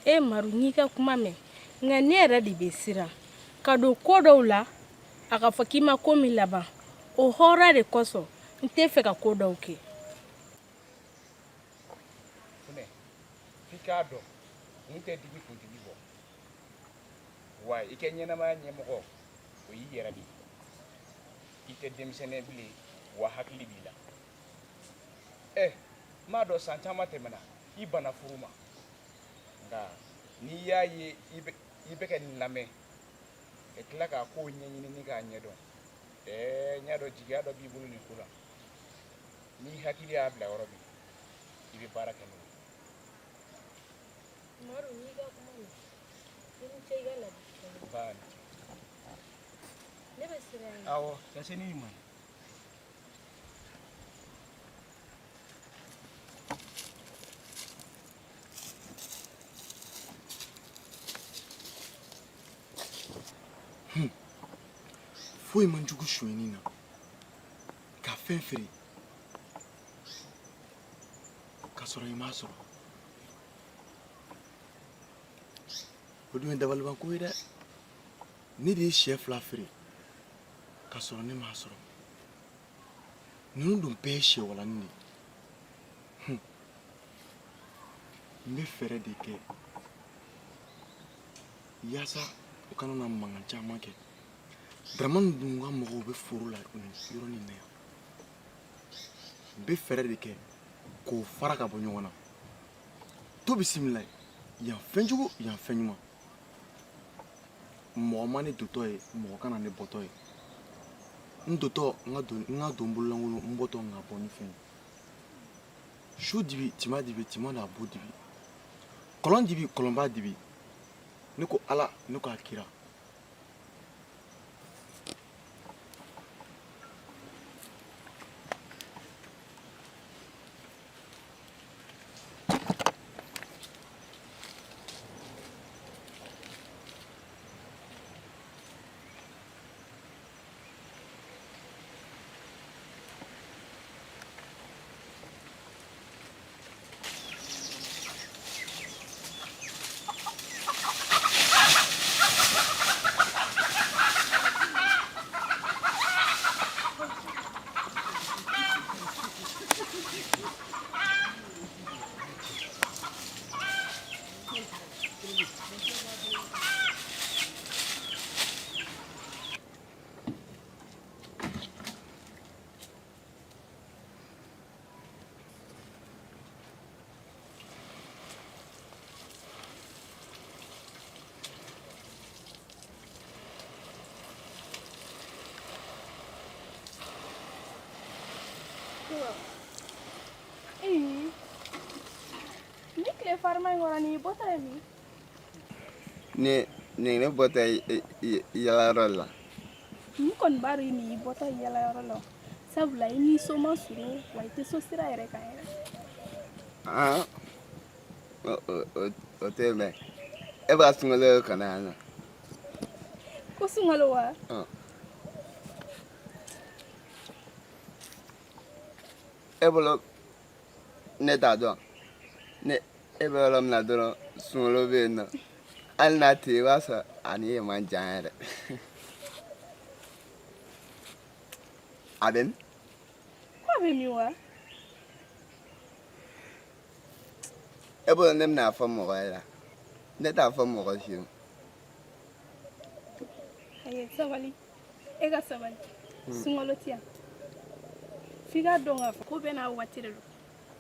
E Maru, n y'i ka kuma mɛn, nka ne yɛrɛ de bɛ siran ka don ko dɔw la, a ka fɔ k'i ma ko min laban. O hɔrɔnya de kosɔn n tɛ fɛ ka ko dɔw kɛ. Funɛ, f'i k'a dɔn kun tɛ digi kuntigi bɔ. Wa i ka ɲɛnamaya ɲɛmɔgɔ, o y'i yɛrɛ de ye. I tɛ denmisɛnnin bilen, wa hakili b'i la. Ɛ, n b'a dɔn san caman tɛmɛna, i banna furu ma. Nka n'i y'a ye i bɛ ka nin lamɛn, ka tila k'a kow ɲɛɲini ni k'a ɲɛdɔn, ɛɛ n y'a dɔn jigiya dɔ b'i bolo nin ko la. N'i hakili y'a bila yɔrɔ min, i bɛ baara kɛ n'o ye. Madu, n y'i ka kuma mɛn. I ni ce i ka ladilikan na. Ba ni ce. Ne bɛ sira ɲini. Awɔ, ka se ni ɲuman ye. Foyi man jugu sonyɛni na ka fɛn feere k'a sɔrɔ i m'a sɔrɔ. O dun ye dabalibanko ye dɛ. Ne de ye sɛ 2 feere k'a sɔrɔ ne m'a sɔrɔ. Ninnu dun bɛɛ ye sɛ walanin de ye. N bɛ fɛɛrɛ de kɛ yaasa u kana na mankan caman kɛ. Dramani dun ka mɔgɔw bɛ foro la nin yɔrɔnin na yan. N bɛ fɛɛrɛ de kɛ k'o fara ka bɔ ɲɔgɔn na. To bisimila, yan fɛn jugu, yan fɛn ɲuman. Mɔgɔ ma ne dontɔ ye, mɔgɔ kana ne bɔtɔ ye. N dontɔ n ka don, n ka don bololankolon, n bɔtɔ n ka bɔ ni fɛn ye. Su dibi, tima dibi, tima n'a bu dibi. Kɔlɔn dibi, kɔlɔnba dibi. Ne ko Ala, ne ko a kira. tɛ wa? Ee, ni tile farima in kɔrɔ nin y'i bɔtɔ ye min? Ne nin ye ne bɔtɔ ye yaalayɔrɔ la. N kɔni b'a dɔn nin y'i bɔtɔ ye yaalayɔrɔ la sabula i ni so man surun wa i tɛ so sira yɛrɛ kan yɛrɛ. Aa, o tɛ mɛn e b'a sunkalo ka na yan nɔ. Ko sunkalo wa? E bolo ne t'a dɔn ne e bɛ yɔrɔ min na dɔrɔn sunkalo bɛ yen nɔ hali n'a tɛ yen i b'a sɔrɔ a ni yen man jan yɛrɛ. A bɛ min? Ko a bɛ min wa? E bolo ne bɛna a fɔ mɔgɔ ye la ne t'a fɔ mɔgɔ si ye. Ayi sabali e ka sabali sunkalo tɛ yan f'i k'a dɔn k'a fɔ ko bɛɛ n'a waati de don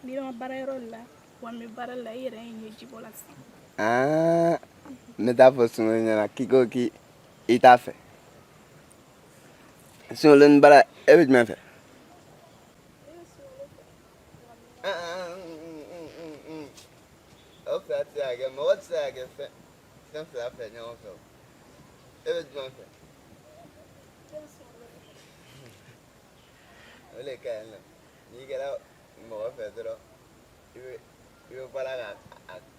n'i ma baarayɔrɔ la wa n bɛ baara la i yɛrɛ ye ɲɛji bɔ la sisan. Aa ne t'a fɔ sunkalo ɲɛna k'i ko k'i t'a fɛ sunkalo ni baara e bɛ jumɛn fɛ? O fila tɛ se ka kɛ mɔgɔ tɛ se ka kɛ fɛn fɛn fila fɛ ɲɔgɔn fɛ o e bɛ jumɛn fɛ? O de ka ɲi nɔ n'i kɛra mɔgɔ fɛ dɔrɔn i bɛ i bɛ baara kɛ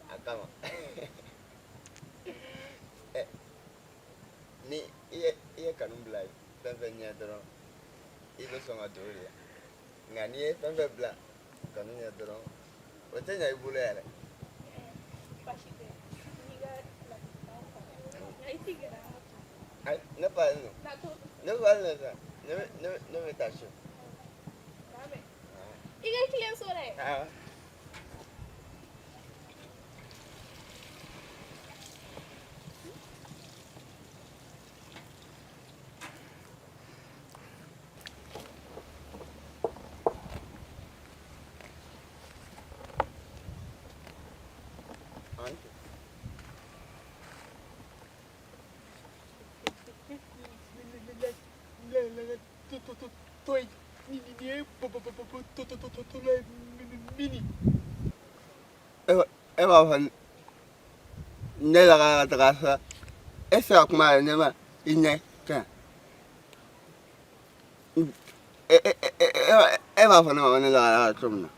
a kama ni i ye kanu bila fɛn fɛn ɲɛ dɔrɔn i bɛ sɔn ka don o de la nka n'i ye fɛn fɛn bila kanu ɲɛ dɔrɔn o tɛ ɲɛ i bolo yɛrɛ. Ne falen don ne falen don sa ne bɛ taa so. I ka tilen so dɛ. Awɔ. E b'a fɔ ne la ka taga sa e tɛ se ka kuma yɛrɛ ne ma i ɲɛ kan e b'a fɔ ne ma ko ne lagayara cogo min na.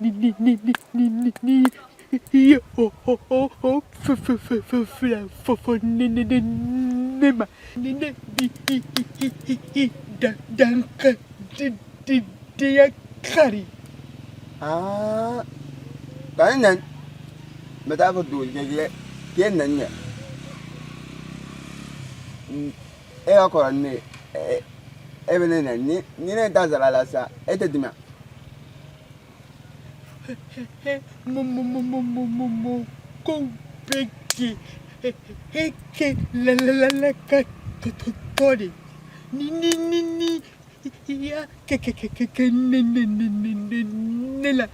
Ni ni ni ni ni ni ni i ye o o o o f f f f fila fɔ fɔ ne ne ne ne ma ni ne bi i i i i i da danka di di denya kari. Aa ka ne nɛni n bɛ taa fɔ dugutigi k'e k'e nɛni kɛ e ka kɔrɔ ni ne ye e bɛ ne nɛni ni ni ne da sara la sisan e tɛ dimi wa. Mo mo mo mo mo mo mo ko bɛ kɛ e kɛ la la la la ka tɔ tɔ tɔ de ni ni ni ni i y'a kɛ kɛ kɛ kɛ kɛ ne ne ne ne ne ne la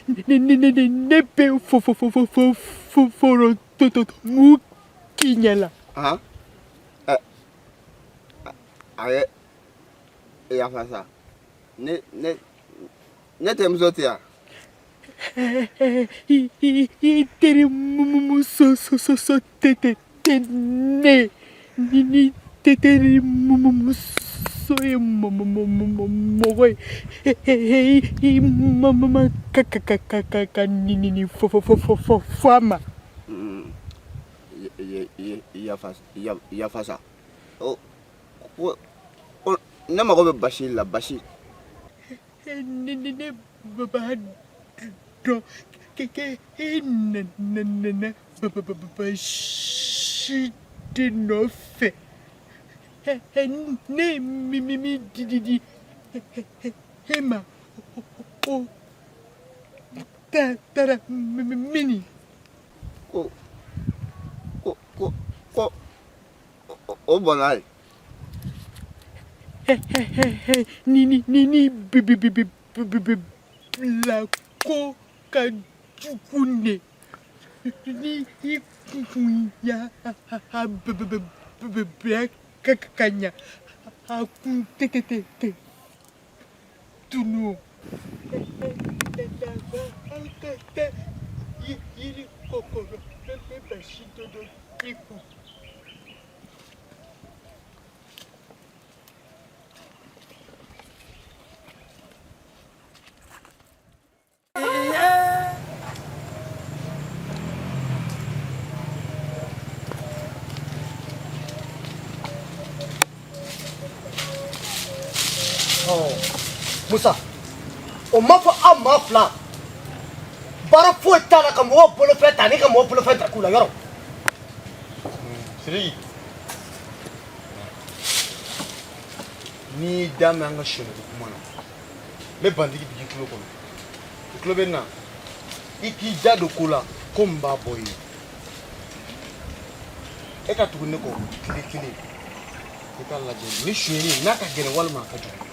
ne ne ne ne ne bɛ fo fo fo fo fo fo foro to to to mu k'i ɲɛ la. Han a ye yafa sa ne ne ne terimuso tɛ yan. I i i terimuso so so so tɛ tɛ tɛ ne ni ni tɛ terimuso ye mɔgɔ ye i ma ma ma ka ka ka ka ka ka nin nin fɔ fɔ fɔ fɔ fɔ fɔ a ma. Yafa yafa sa o ko ne mago bɛ basi la basi. Ne ne ne b'a dɔn k'e e nana basi de nɔfɛ ne ye min min di di di e ma o taara mini. Ko ko ko ko o bɔnna ye. Ni ni ni ni bi bi bi bi bi bila ko ka jugu ne ni i kun y'a bila ka ɲa a kun tɛ tɛ tɛ tɛ tunu. An ka taa yiri kɔrɔ, n bɛ basi dɔ i kun. Musa, o ma fɔ aw maa fila baara foyi t'a la ka mɔgɔw bolofɛn ta ani ka mɔgɔw bolofɛn ta k'u la yɔrɔ. Sidiki, n'i y'i da mɛn an ka sonyɛliko kuma na, n bɛ bandigi digi i tulo kɔnɔ. I tulo bɛ n na, i k'i da don ko la ko min b'a bɔ i ye. E ka tugu ne kɔ tile kelen, i k'a lajɛ ni sonyɛli n'a ka gɛlɛn walima a ka jugu.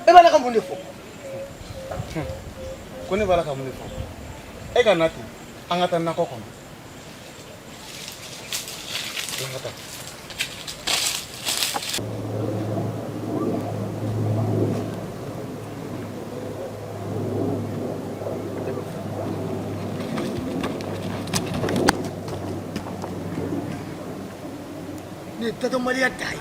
E b'a la ka mun de fɔ? Ko ne b'a la ka mun de fɔ? E ka na ten, an ka taa nakɔ kɔnɔ. An ka taa. Nin ye dadɔnbaliya dan ye.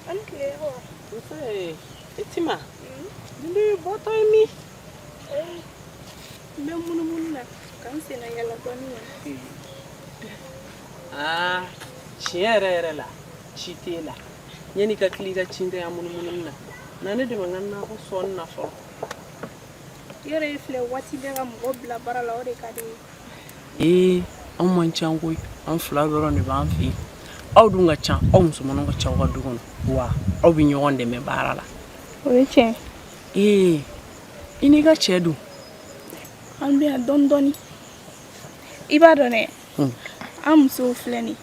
An tile awa. Nse, Etima, nin de ye bɔtɔ ye min? N bɛ munumunu na ka n senna yala dɔɔni yan. Aa, tiɲɛ yɛrɛ yɛrɛ la, ci t'e la. Yanni i ka tila i ka cintanya munumunu na, na ne dɛmɛ n ka nakɔ sɔnni na fɔlɔ. Yɔrɔ e filɛ waati bɛɛ ka mɔgɔ bila baara la, o de ka di n ye. Ee, anw man ca koyi, an fila dɔrɔn de b'an fɛ yen. Aw dun ka ca, aw musomanninw ka ca aw ka du kɔnɔ, wa aw bɛ ɲɔgɔn dɛmɛ baara la. O ye tiɲɛ. Ee, i n'i ka cɛ dun? An bɛ yan dɔɔni dɔɔni. I b'a dɔn dɛ, an musow filɛ nin ye,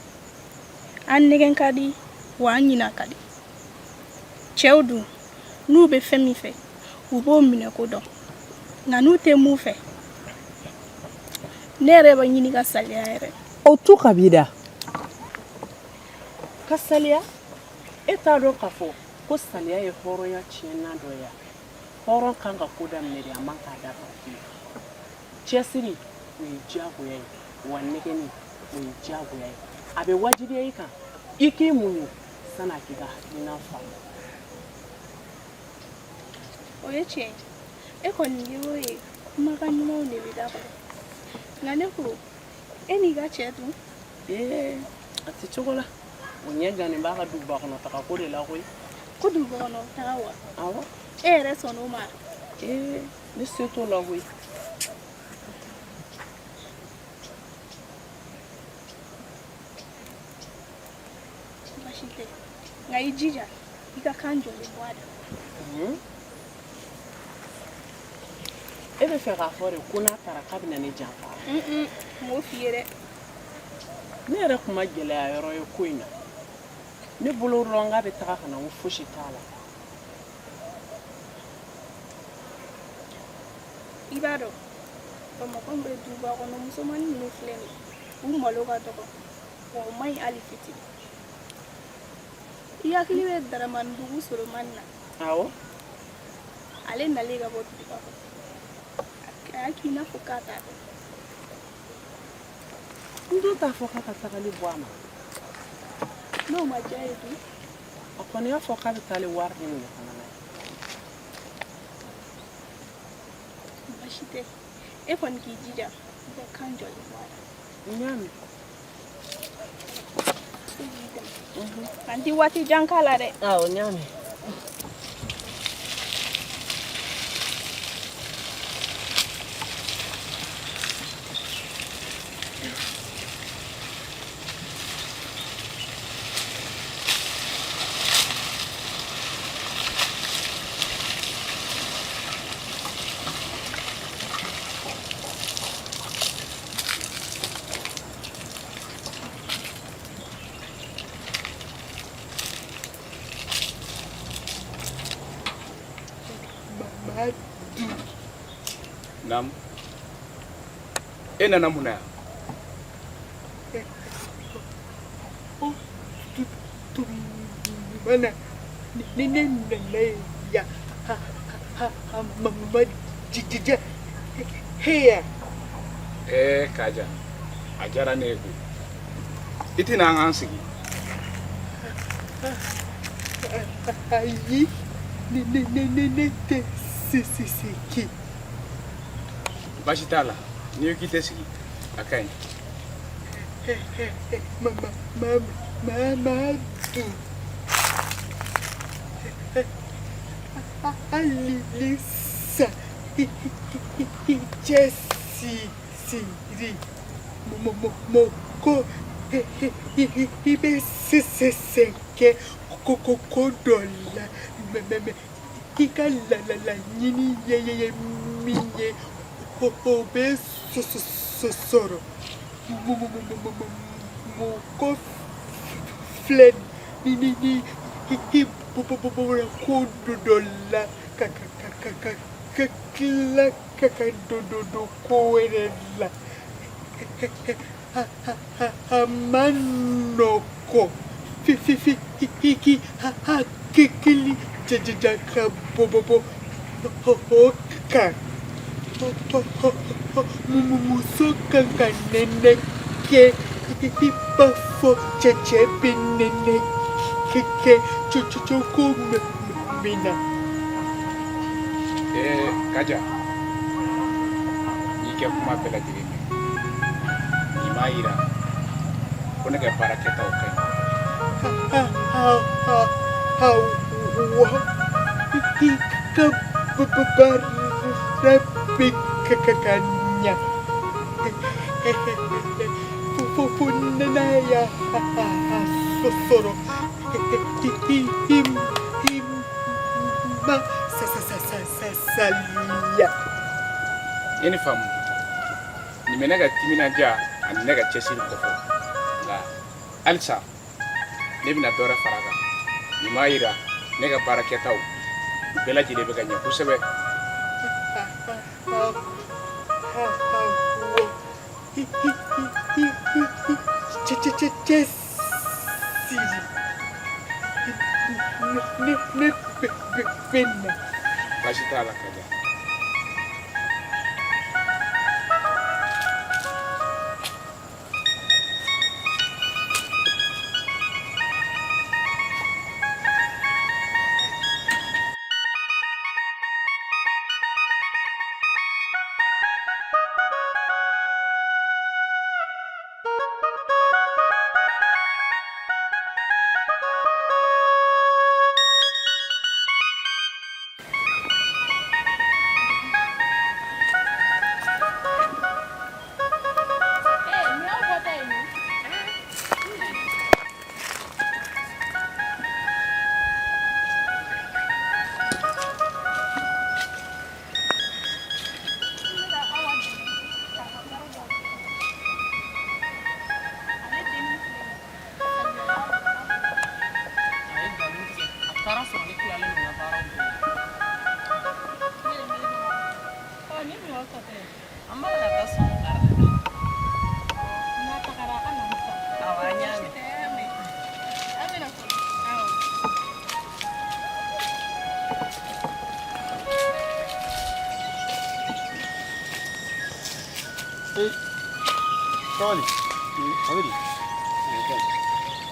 an nɛgɛn ka di wa an ɲina ka di. Cɛw dun, n'u bɛ fɛn min fɛ, u b'o minɛ ko dɔn, nka n'u tɛ mun fɛ, ne yɛrɛ bɛ ɲini ka saliya yɛrɛ. O tu ka b'i da ka saliya. E t'a dɔn k'a fɔ ko saliya ye hɔrɔnya tiɲɛna dɔ ye wa? Hɔrɔn kan ka ko daminɛ de, a man k'a dafa fiyewu. Cɛsiri, o ye diyagoya ye, wa nɛgɛnni, o ye diyagoya ye. A bɛ wajibiya i kan i k'i muɲu san'a k'i ka hakilina faamu. O ye tiɲɛ ye. E kɔni ye o ye, kumakan ɲumanw de bɛ da kɔnɔ. Nka ne ko, e n'i ka cɛ dun? Ee, a tɛ cogo la. O ɲɛ gannen b'a ka duguba kɔnɔ taga ko de la koyi. Ko duguba kɔnɔ taga wa? Awɔ. E yɛrɛ sɔnn'o ma? Ee, ne se t'o la koyi. Baasi tɛ. Nka i jija i ka kan jɔlen bɔ a da. E bɛ fɛ k'a fɔ de ko n'a taara k'a bɛna ne janfa? N m'o f'i ye dɛ. Ne yɛrɛ tun ma gɛlɛya yɔrɔ ye ko in na. Ne bolo dɔrɔn k'a bɛ taga ka na, n ko fosi t'a la. I b'a dɔn, Bamakɔ bɛ duguba kɔnɔ musomannin ninnu filɛ nin ye, u malo ka dɔgɔ wa u man ɲi hali fitinin. I hakili bɛ Daramanidugu Solomani na? Awɔ. Ale nalen ka bɔ duguba kɔnɔ, a y'a k'i n'a fɔ k'a t'a dɔn. N dun t'a fɔ k'a ka tagali bɔ a ma. N'o ma diya ye dun? A kɔni y'a fɔ k'a bɛ taale wari de minɛ ka na n'a ye. Baasi tɛ. E kɔni k'i jija i ka kan jɔlen bɔ a la. N y'a mɛn. An ti waati jan k'a la dɛ. Awɔ, n y'a mɛn. Mamadu. Naamu. E nana mun na yan? O tuma na ni ne nana yan a ma diya e ye. Ɛɛ Kaja, a diyara ne ye koyi. I tɛna an k'an sigi? Ayi, ne tɛ sigi. Baasi t'a la, n'i ko k'i tɛ sigi, a ka ɲi. Mamadu, hali sisan i cɛsiri mɔgɔ i bɛ sɛgɛn ko dɔ la mais i ka laɲini ye min ye o bɛ sɔrɔ. Mɔgɔ filɛ ni i bɔra ko dɔ la ka tila ka don ko wɛrɛ la, a man nɔgɔn f'i k'i hakili jagabɔ o kan. Muso kan ka nɛnɛ kɛ i b'a fɔ cɛ bɛ nɛnɛ kɛ cogo min na. Ee Kaja, n y'i ka kuma bɛɛ lajɛlen mɛn. Nin b'a yira ko ne ka baara kɛtaw ka ɲi. Awɔ, i ka baara bɛ ka ɲa fo n'a y'a sɔrɔ i ma salaya. I ni faamu. Nin bɛ ne ka timinandiya ani ne ka cɛsiri kofɔ, nka halisa ne bɛna dɔ wɛrɛ fara a kan. Nin b'a yira ne ka baara kɛtaw u bɛɛ lajɛlen bɛ ka ɲɛ kosɛbɛ. Cɛsiri, ne bɛ na. Baasi t'a la Kaja.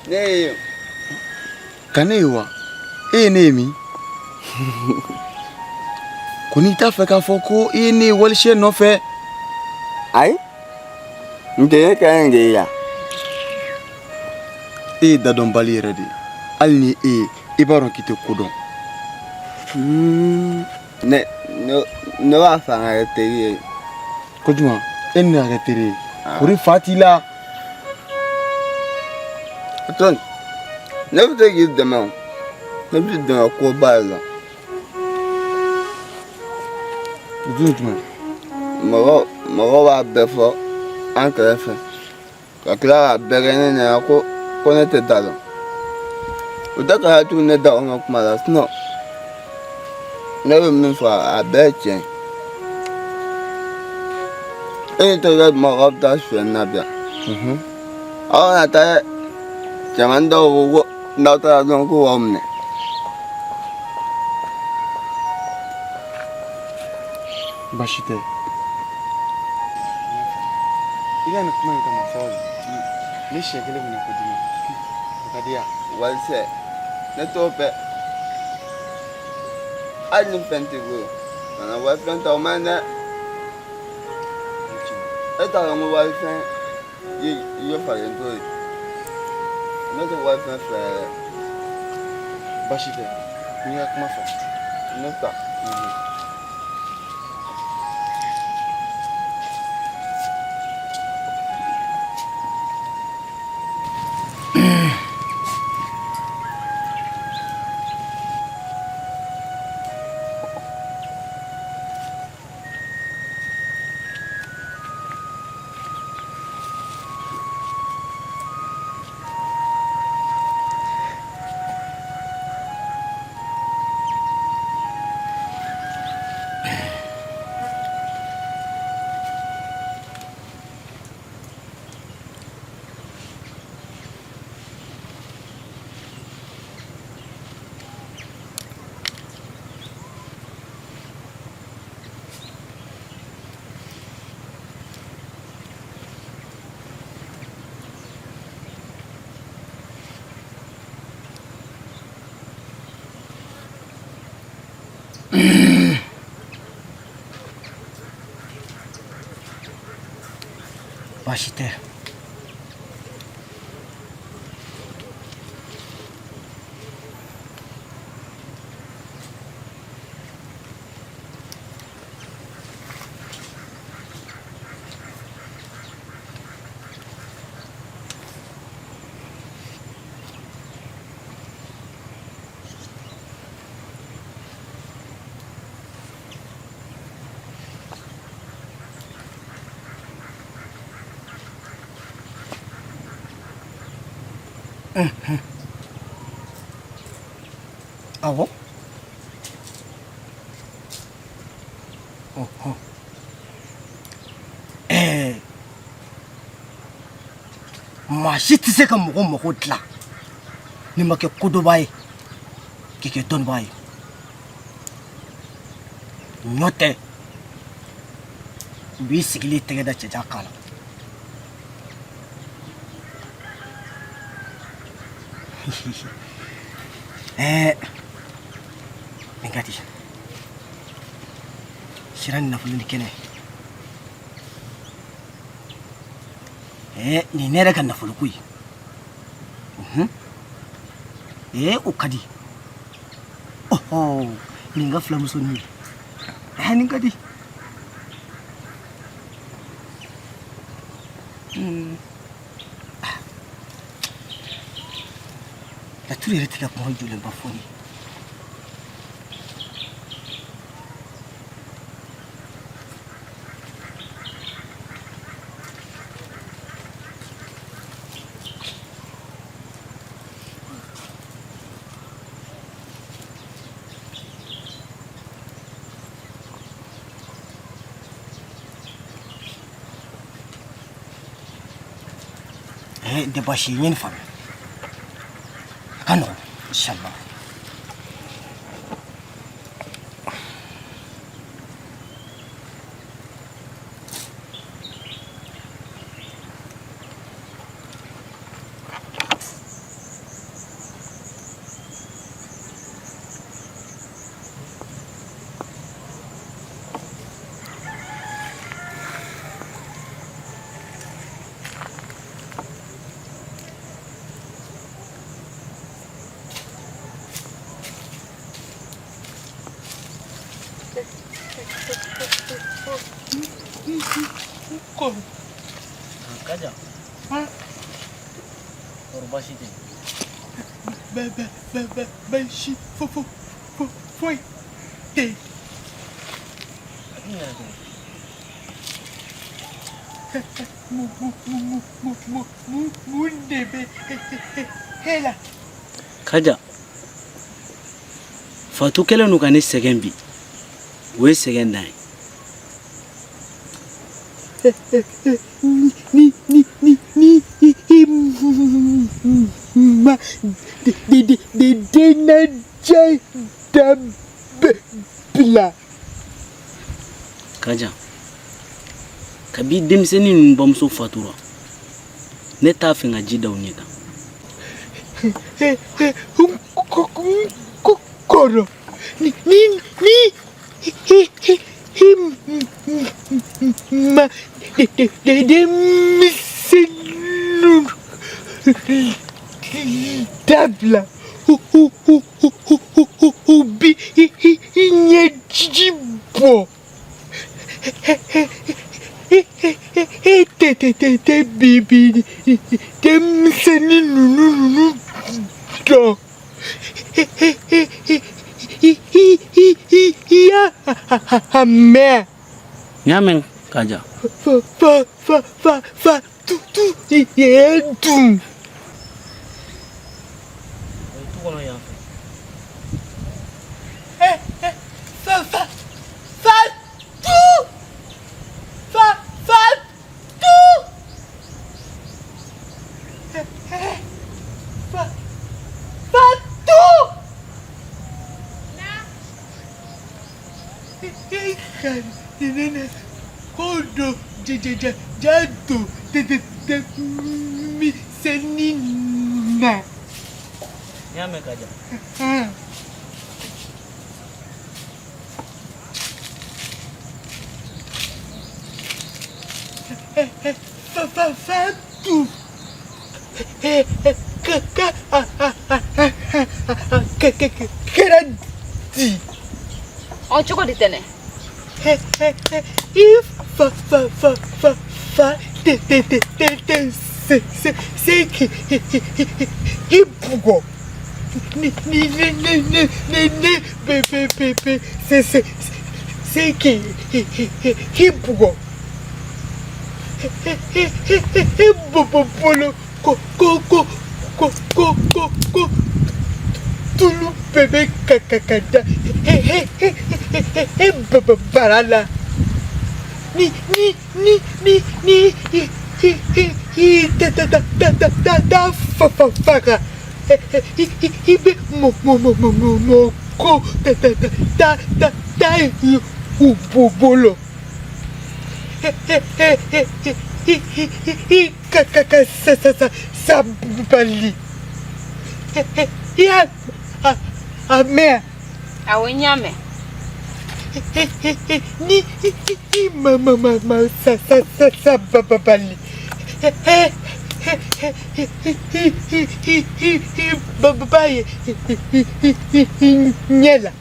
Ne ye Ka ne ye wa e ye ne ye min ko n'i t'a fɛ k'a fɔ ko i ye ne ye walisiyɛn nɔfɛ. Ayi, n tɛ ne ka ɲi de ye yan. E ye dadɔnbali yɛrɛ de ye, hali ni e ye i b'a dɔn k'i tɛ ko dɔn. Ne ne b'a fɛ an ka kɛ teri ye. Ko jumɛn e ni ne ka kɛ teri ye? Kori fa t'i la. Tɔn, ne bɛ se k'i dɛmɛ o. Ne b'i dɛmɛ koba de la. O dun ye jumɛn ye? Mɔgɔ mɔgɔ b'a bɛɛ fɔ an kɛrɛfɛ ka tila k'a bɛɛ kɛ ne ɲɛna ko ko ne tɛ da dɔn. O tɛ ka tugu ne da kɔnɔ kuma la sinon Ne bɛ min fɔ a bɛɛ ye tiɲɛ ye. E ni terikɛ jumɛn k'aw bɛ taa sonyɛni na bi yan? Aw kana taa cɛmanin dɔw ko ko n'aw taara dɔrɔn k'u b'aw minɛ. Baasi tɛ. I ka nin kuma in kama sabali ne siɲɛ kelen minɛ ko dimi o ka di yan. Walisɛ ne t'o fɛ. Hali ni fɛn t'i bolo kana walifɛn ta o man ɲi dɛ. E t'a dɔn ko walifɛn ye ye falen to ye. Ne tɛ walifɛn fɛ yɛrɛ. Baasi tɛ n y'i ka kuma faamu. Ne ta. Baasi tɛ. Awɔ. Ɔhɔn. Ɛɛ maa si tɛ se ka mɔgɔ mako dilan n'i ma kɛ kodɔnbaa ye k'i kɛ dɔnnibaa ye n'o tɛ u b'i sigilen tɛgɛ da cɛncɛn kan na. Ɛɛ nin ka di sira ni nafolo ni kɛnɛ ɛɛ nin ne yɛrɛ ka nafolo ko ye ee o ka di ɔhɔ nin ka filamuso nin ɛɛ nin ka di. Laturu yɛrɛ tɛ ka kuma jɔlenba fɔ ne ye. Nin tɛ baasi ye n ye nin faamuya a ka nɔgɔn inshallah. Kaja. Kɔri baasi tɛ? Baasi foyi tɛ yen. A dun kɛra cogo di? Mun de bɛ e la? Kaja, Fatu kɛlen don ka ne sɛgɛn bi. O ye sɛgɛn dan ye. Ni ni ni ni i ma de de de dennaja dabila. Kajan, kabi denmisɛnnin ninnu bamuso fatura, ne t'a fɛ ka ji da u ɲɛ kan. Kɔrɔ ni ni ni i ma de denmisɛnninw dabila u bi i ɲɛji bɔ. E tɛ tɛ tɛ tɛ bi bi denmisɛnnin ninnu dɔn. I y'a mɛn. N y'a mɛn Kaja. Fa fa fa fa fa tu tu yɛrɛ dun. Tu kɔnɔ yan fɛ. Fa fa fa tu fa fa tu fa fa tu. Ko dɔ ja ja don denmisɛnnin na. N y'a mɛn Kaja. Fa fa fa tu. Ka ka kɛra di. Ɔ cogo di tɛnɛ? I fa fa fa fa fa te te te te te se se se ki i bugɔ ni ni ne ne ne ne ne be be be be se se se ki i bugɔ i bo bo bolo ko ko ko ko ko ko ko tulu bɛɛ bɛ ka ka ka da e bara la ni ni ni ni ni i i ta ta ta ta ta ta ta fa fa faga i bɛ mɔ mɔ mɔ mɔ mɔ mɔ ko ta ta ta ta ta ta u bo bolo i ka ka ka sa sa sa sabali i y'a a mɛn. Awɔ, n y'a mɛn. Ni i ma ma ma ma sa sa sa sa ba ba bali i ba ba ba ye ɲɛ la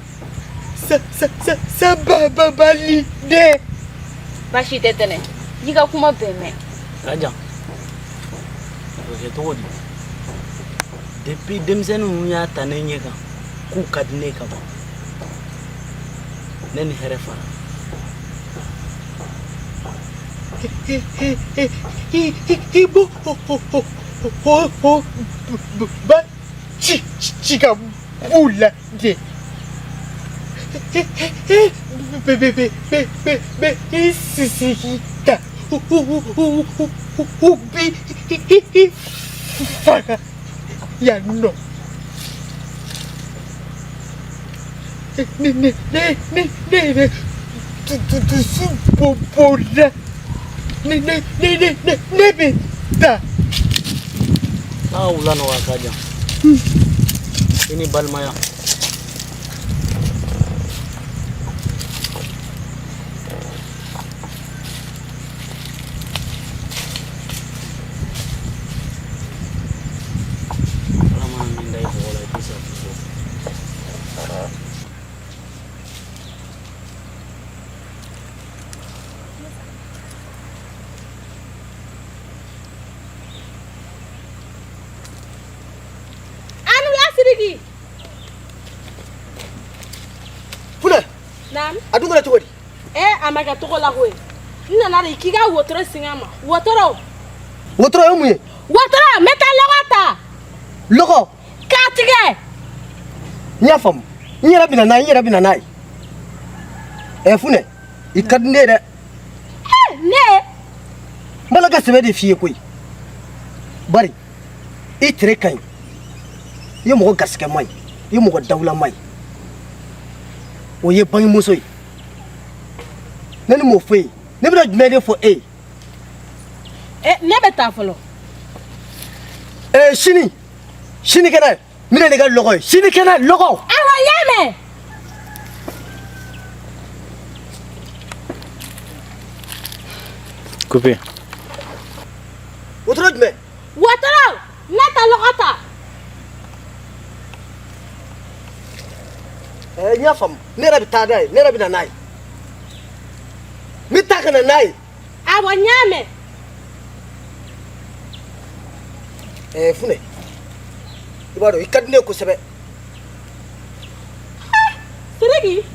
sa sa sa sa ba ba bali dɛ. Baasi tɛ tɛnɛ, n y'i ka kuma bɛɛ mɛn. Kajan, o bɛ kɛ cogo di? Depuis denmisɛnnin ninnu y'a ta ne ɲɛ kan k'u ka di ne ye ka ban, ne ni hɛrɛ fara. I b'o o o o ba ci ci ka b'u la de. Be be be be be be i sisi ta u bi i faga yan nɔ. Ne ne ne ne ne yɛrɛ dusu bɔra ne ne ne ne ne ne bɛ taa. Aa wula nɔgɔya Kajan. I ni balimaya. Ala mana min da i bɔgɔ la i tɛ se k'i bɔ. Anu la Sidiki. Funɛ. Naamu. A dun kɛra cogo di? Ee a ma kɛ cogo la koyi. N nana de k'i ka wotoro singa n ma. Wotoro. Wotoro ye mun ye? Wotoro n bɛ taa lɔgɔ ta. Lɔgɔ. K'a tigɛ. N y'a faamu. N yɛrɛ bɛ na n'a ye, n yɛrɛ bɛ na n'a ye. Ɛ Funɛ, i ka di ne ye dɛ. Ne? N b'a la ka sɛbɛ de f'i ye koyi. Bari i tere ka ɲi. I ye mɔgɔ garisigɛma ye, i ye mɔgɔ dawulama ye. O ye bangemuso ye. Ne ni m'o fɔ e ye, ne bɛna jumɛn de fɔ e ye? Ne bɛ taa fɔlɔ. Sini, sinikɛnɛ, n bɛna n'i ka lɔgɔ ye. Sinikɛnɛ lɔgɔ. Awa, n y'a mɛn. Coupé. Wotoro jumɛn? Wotoro, ne ta lɔgɔ ta. N y'a faamu. Ne yɛrɛ bɛ taa n'a ye, ne yɛrɛ bɛ na n'a ye. N bɛ taa ka na n'a ye. Awɔ, n y'a mɛn. Funɛ, i b'a dɔn i ka di ne ye kosɛbɛ. Sidiki. N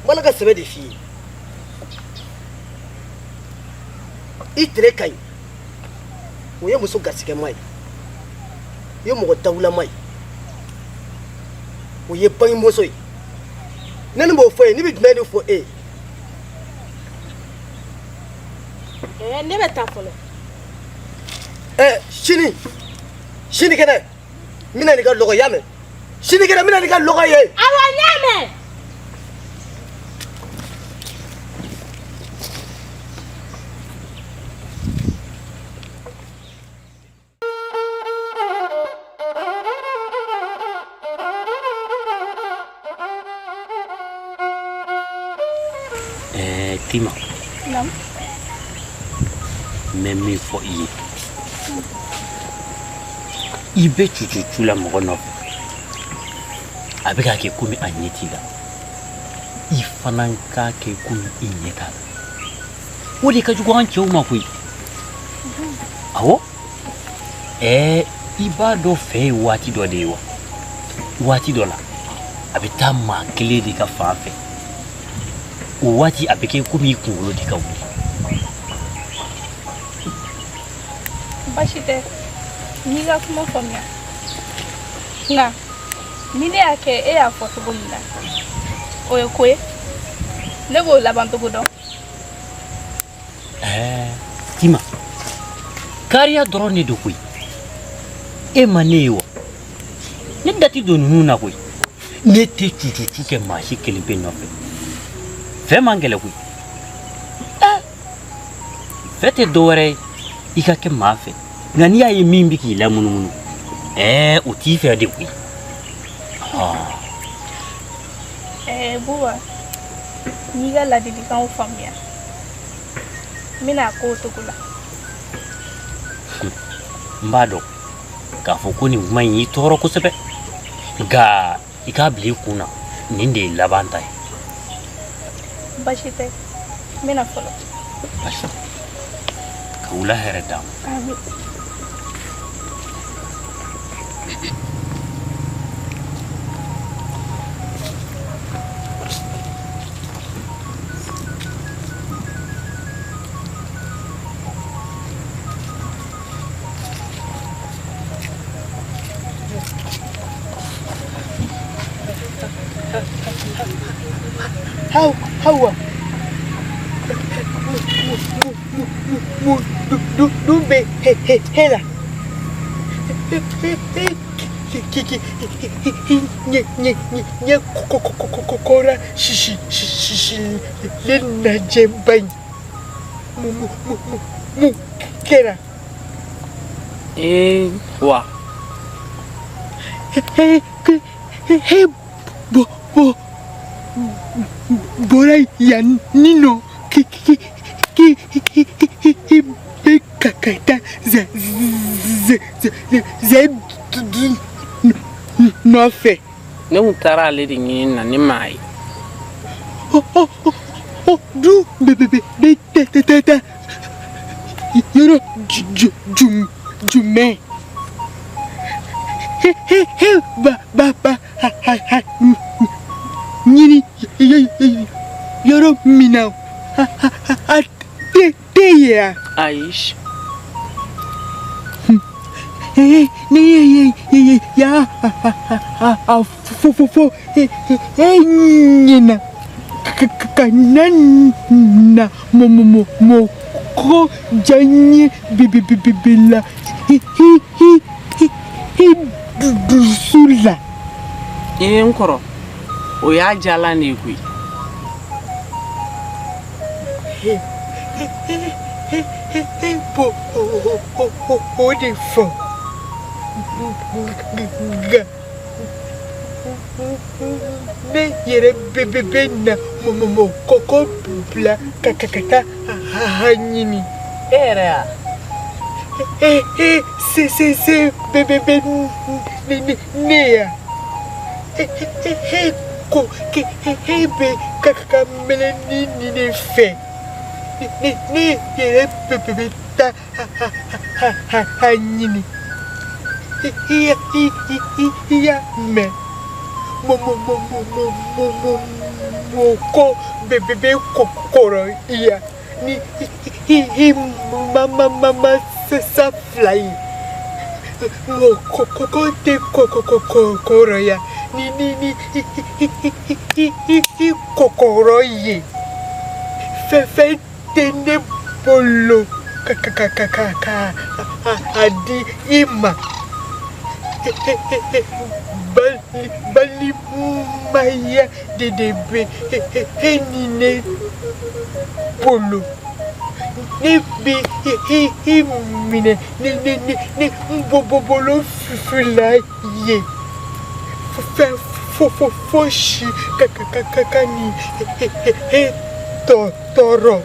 b'a la ka sɛbɛ de f'i ye. I tere ka ɲi. O ye muso garisigɛma ye. I ye mɔgɔ dawulama ye. O ye bangemuso ye. Ne ni m'o fɔ e ye, ne bɛ jumɛn de fɔ e ye? Ne bɛ taa fɔlɔ. Sini, sinikɛnɛ, n bɛna n'i ka lɔgɔ ye, i y'a mɛn? Sinikɛnɛ, n bɛna n'i ka lɔgɔ ye. Awɔ, n y'a mɛn. Tima. Naamu. N bɛ min fɔ i ye, i bɛ cucucu la mɔgɔ nɔfɛ, a bɛ k'a kɛ komi a ɲɛ t'i la, i fana k'a kɛ komi i ɲɛ t'a la. O de ka jugu an cɛw ma koyi. Awɔ, i b'a dɔn fɛ ye waati dɔ de ye wa? Waati dɔ la a bɛ taa maa kelen de ka fan fɛ, o waati a bɛ kɛ komi i kunkolo de ka wuli. Baasi tɛ, n y'i ka kuma faamuya, nka ni ne y'a kɛ e y'a fɔ cogo min na, o ye ko ye, ne b'o laban cogo dɔn. Tima, kariya dɔrɔn de don koyi. E ma ne ye wa? Ne da tɛ don ninnu na koyi. Ne tɛ cucucu kɛ maa si kelen pe nɔfɛ. Fɛ man gɛlɛn koyi. Fɛ tɛ dɔwɛrɛ ye i ka kɛ maa fɛ, nka n'i y'a ye min bɛ k'i lamunumunu, o t'i fɛ de koyi. Buba, n y'i ka ladilikanw faamuya, n bɛna a k'o cogo la. N b'a dɔn k'a fɔ ko nin kuma in y'i tɔɔrɔ kosɛbɛ, nka i k'a bila i kun na, nin de ye laban ta ye. Baasi tɛ, n bɛna fɔlɔ. Baasi tɛ, ka wula hɛrɛ d'an ma. Amin. Hawa, mun bɛ e la? Ɲɛ kɔra sisilen lajɛba in, mun kɛra? Ee wa. E bɔra yan ni nɔ k'i bɛ ka taa Seyidu nɔfɛ. Ne kun taara ale de ɲini na, ne m'a ye. O dun bɛ taa yɔrɔ jumɛn? E b'a ɲini yɔrɔ min na, a tɛ yen wa? Ayi. Ne y'a fɔ e ɲɛna. Kana na mɔ mɔ mɔ mɔ ko diyaɲɛ bɛ bɛ bɛ bɛ la i i i i i dusu la. Ee n kɔrɔ, o y'a diyalan de ye koyi. E b'o o de fɔ nka ne yɛrɛ bɛ bɛ bɛ na mɔ mɔ mɔ kɔkɔ bila ka ka ka taa a ɲini. E yɛrɛ ya? E e se se se bɛ bɛ bɛ ne ne ne ya. E e e ko k'e e bɛ ka ka mɛlɛni nin de fɛ. Ne ne yɛrɛ bɛ bɛ bɛ taa a ɲini. I i i i y'a mɛn mɔ mɔ mɔ mɔ mɔ mɔ mɔ mɔ ko bɛ bɛ bɛ kɔrɔ i ya ni i i ma ma ma ma sa fila ye. Mɔ ko ko ko tɛ ko ko ko ko kɔrɔya ni ni ni i i i i i kɔkɔrɔ ye. Fɛn fɛn tɛ ne bolo ka ka ka ka ka ka a di i ma. Balimaya de de bɛ e ni ne bolo. Ne bɛ i minɛ ni ni ni ni n bolo fila ye. Fɛn fo fo fosi ka ka ka ka ka ni e tɔɔrɔ.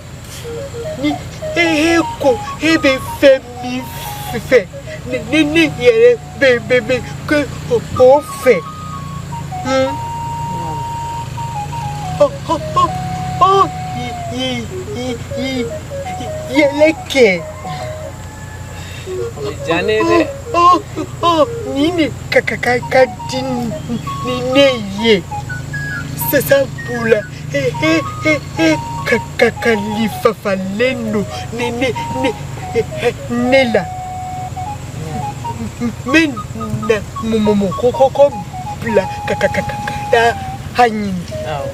Ni e ko e bɛ fɛn min fɛ, ne ne yɛrɛ bɛ bɛ bɛ kɛ o fɛ. Ɔ ɔ yɛlɛ kɛ. O bɛ diya ne ye dɛ. Ɔ ɔ nin de ka ka ka ka di ni ne ye. Sabula e e e e ka ka kalifalen don ne ne ne ne la. N bɛ na mɔ mɔ ko ko ko bila ka ka ka ka taa a ɲini. Awɔ.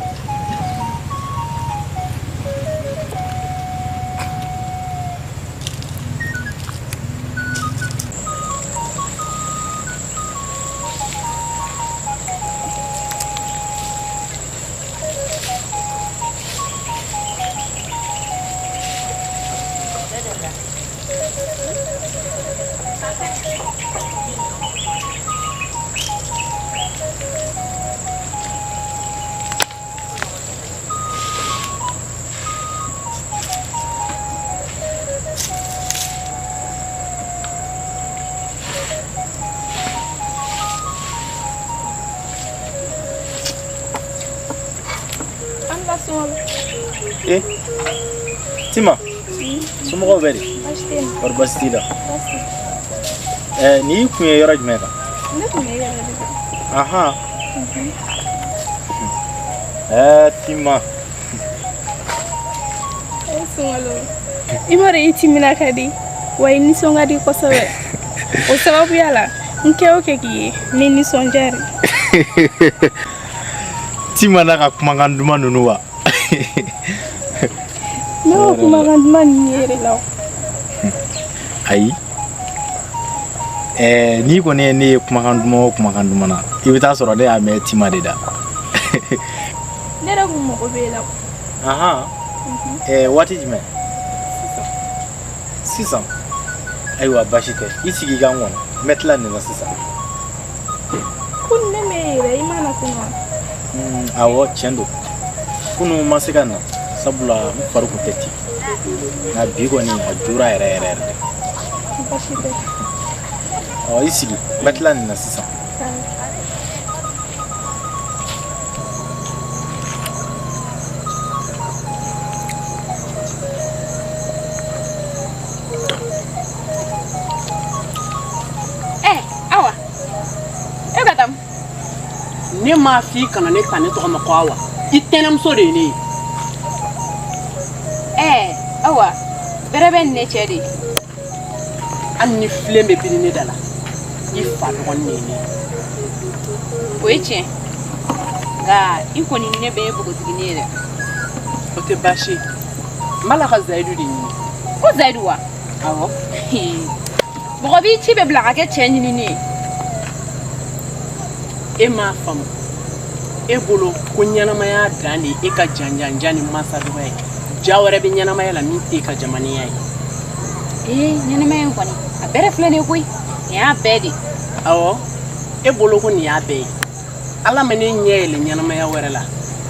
An ka sunkalo. E Tima, somɔgɔw bɛ di? Baasi tɛ yen. Kɔri baasi t'i la? Baasi tɛ. Ɛɛ nin y'i kun ye yɔrɔ jumɛn kan? Ne tun bɛ e yɛrɛ de kan. Ahan. Ɛɛ Tima. E sunkalo. I b'a dɔn i timina ka di wa i nisɔn ka di kosɛbɛ. O sababuya la n kɛ o kɛ k'i ye n bɛ nisɔndiya de. Tima n'a ka kumakan duman ninnu wa? Ne y'o kumakan duman ninnu ye de la o. Ayi. Ɛɛ n'i kɔni ye ne ye kumakan duman o kumakan duman na, i bɛ taa sɔrɔ ne y'a mɛn Tima de da. Ne yɛrɛ kun mago b'e la. Ahan. Ɛɛ waati jumɛn? Sisan. Ayiwa baasi tɛ. I sigi i ka n kɔnɔ. N bɛ tila nin na sisan. Kunun ne m'e ye dɛ, i ma na kunun wa? Awɔ tiɲɛ don. Kunun n ma se ka na sabula n fari kun tɛ ten. Nka bi kɔni a jora yɛrɛ yɛrɛ yɛrɛ de. Baasi tɛ. Ɔ i sigi n bɛ tila nin na sisan. Ɛ Awa, e bɛ ka taa min? Ne m'a f'i kana ne ta ne tɔgɔ ma ko Awa. I tɛnɛmuso de ye ne ye. Ɛ Awa, bɛrɛ bɛ nin ne cɛ de. Hali ni filen bɛ biri ne da la, i fa dɔgɔnin de ye ne ye. O ye tiɲɛ. Nka i kɔni ni ne bɛɛ ye npogotiginin ye dɛ. tɛ baasi ye. N b'a la ka Zayidu de ɲini. Ko Zayidu wa? Awɔ. Mɔgɔ b'i ci bɛ bila ka kɛ cɛ ɲinini ye. E m'a faamu. E bolo ko ɲɛnamaya dan de ye e ka janjanjan ni mansa dɔgɔya ye. Ja wɛrɛ bɛ ɲɛnamaya la min t'e ka jamanenya ye. Ee ɲɛnamaya in kɔni a bɛɛ de filɛ nin ye koyi. Nin y'a bɛɛ de. Awɔ. E bolo ko nin y'a bɛɛ ye. Ala ma ne ɲɛ yɛlɛ ɲɛnamaya wɛrɛ la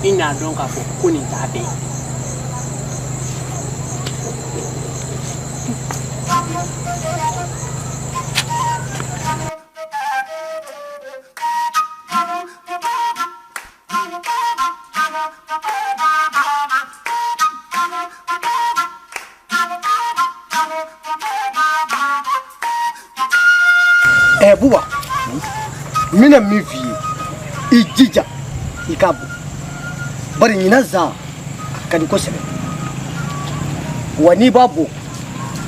i n'a dɔn k'a fɔ ko nin t'a bɛɛ ye. Ɛ Buba, n bɛna min f'i ye, i jija i k'a bɔ, bari ɲinan zan a ka di kosɛbɛ, wa n'i b'a bɔ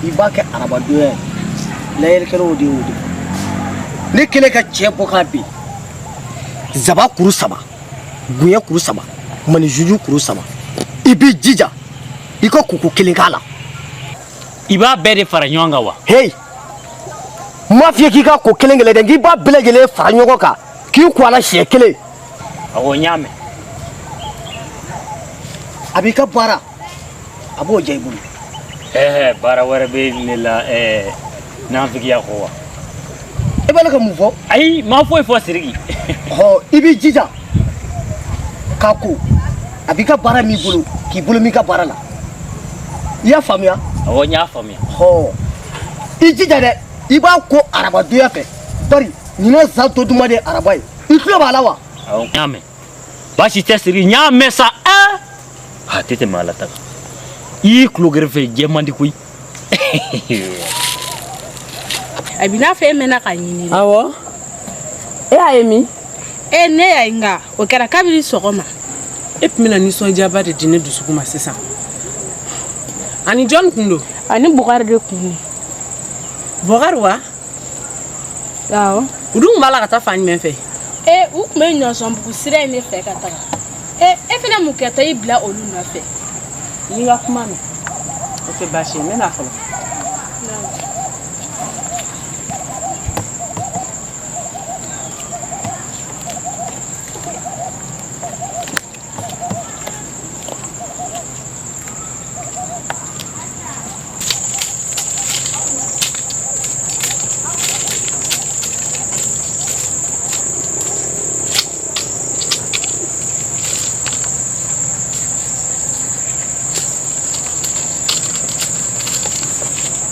i b'a kɛ arabadonya ye, layɛlikɛlaw de y'o de fɔ. Ne kɛlen ka cɛ bɔ k'a bin, zaba kuru 3, goyɛ kuru 3, manijuju kuru 3, i b'i jija i ka koko kelen k'a la. I b'a bɛɛ de fara ɲɔgɔn kan wa? Heyi, n m'a f'i ye k'i ka ko kelen kelen dɛ, k'i b'a bɛɛ lajɛlen fara ɲɔgɔn kan k'i ko a la siɲɛ kelen. Awɔ, n y'a mɛn. A b'i ka baara, a b'o diya i bolo. Ɛɛ baara wɛrɛ bɛ ne la ɛɛ nafigiya kɔ wa? E b'a la ka mun fɔ? Ayi, n ma foyi fɔ Sidiki. Ɔ, i b'i jija k'a ko a b'i ka baara min bolo k'i bolo min ka baara la. I y'a faamuya? Awɔ, n y'a faamuya. Ɔ, i jija dɛ, i b'a ko arabadonya fɛ, bari ɲinan san to duman de ye araba ye. I tulo b'a la wa? Awɔ, n y'a mɛn. Baasi tɛ Sidiki, n y'a mɛn sa. Ɛɛ a tɛ tɛmɛ ala ta kan. I y'i tulo gɛrɛfɛ jɛ man di koyi. A b'i n'a fɔ e mɛnna k'a ɲini. Awɔ. E y'a ye min? E ne y'a ye nka o kɛra kabini sɔgɔma. E tun bɛna nisɔndiyaba de di ne dusukun ma sisan. Ani jɔn kun don? Ani Bukari de kun don. Bukari wa? Awɔ. U dun tun b'a la ka taa fan jumɛn fɛ? E u tun bɛ ɲɔsɔnbugu sira in de fɛ ka taga. E e fana mun kɛtɔ i bila olu nɔfɛ? N'i ka kuma mɛn, o tɛ baasi ye, n bɛ na fɔlɔ.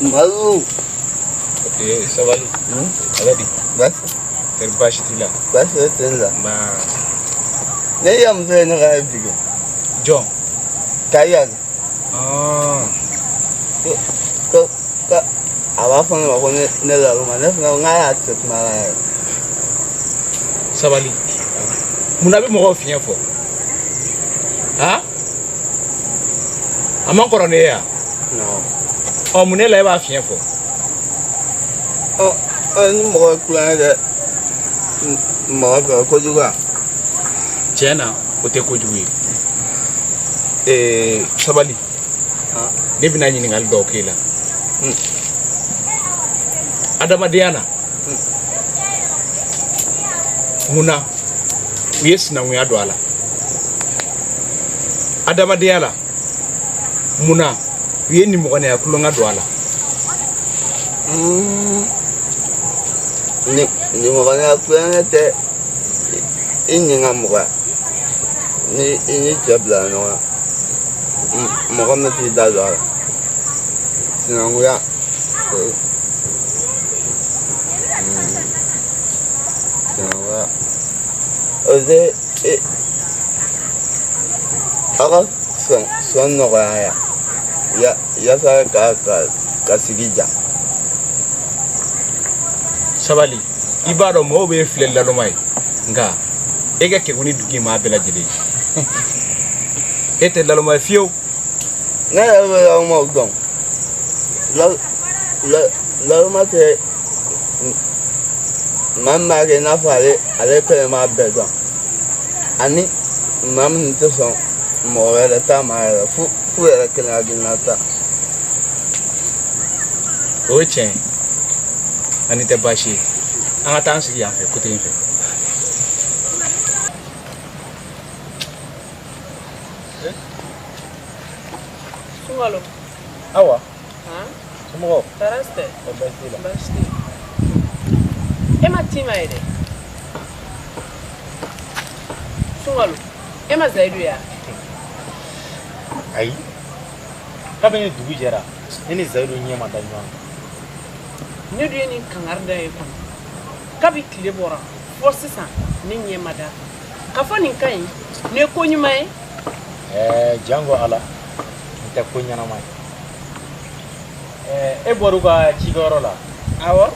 Madu. Ee sabali. A bɛ di? Baasi. Teri baasi t'i la? Baasi tɛ n la. Nba. Ne y'a muso ye ne ka bi kɛ. Jɔn? Tayiya. Ko ko a b'a fɔ ne ma ko ne laloma, ne fana ko n k'a y'a cɛ kuma la yɛrɛ. Sabali. Munna a bɛ mɔgɔw fiɲɛ fɔ? Han? A man kɔrɔ ne ye wa? Non. Ɔ mun ne la e b'a fiɲɛ fɔ? Ɔ ɔ ni mɔgɔ ye tulonkɛ kɛ mɔgɔ fɛ kojugu wa? Tiɲɛ na o tɛ kojugu ye. Ee sabali. Ne bɛna ɲininkali dɔw k'e la. Adamadenya na. Mun na u ye sinankunya don a la? Adamadenya la mun na u ye nimɔgɔninya tulonkɛ don a la? Nimɔgɔninya tulonkɛ tɛ i ni ka mɔgɔya ni i ni cɛ bila ɲɔgɔn na, mɔgɔ min t'i da don a la. Sinankunya sinankunya o tɛ aw ka sɔn nɔgɔya ya yaasa ka sigi ja. Sabali, i b'a dɔn mɔgɔw b'e filɛ laloma ye, nka e ka kegu ni dugu in maa bɛɛ lajɛlen ye. E tɛ laloma ye fiyewu. Ne yɛrɛ bɛ lalomaw dɔn. Laloma tɛ maa min b'a kɛ i n'a fɔ ale kelen b'a bɛɛ dɔn, ani maa minnu tɛ sɔn Mɔgɔ wɛrɛ ta ma yɛrɛ f'u yɛrɛ kelen hakilina ta. O ye tiɲɛ ye, ani tɛ baasi ye, an ka taa an sigi yan fɛ, kote in fɛ. Sunkalo. Awa. Han? Somɔgɔw? Tɔɔrɔ si tɛ. Baasi t'i la? Baasi tɛ. E ma Tima ye dɛ. Sunkalo, e ma Zayidu ye wa? Ayi. Kabini dugu jɛra, ne ni Zayidu ɲɛ ma da ɲɔgɔn kan. Ne dun ye nin kangari da ye kɔni. Kabi tile bɔra fo sisan ne ɲɛ ma da. K'a fɔ nin ka ɲi, nin ye ko ɲuman ye. Ɛɛ jango Ala, nin tɛ ko ɲɛnama ye. Ɛɛ e bɔr'u ka cikɛyɔrɔ la? Awɔ.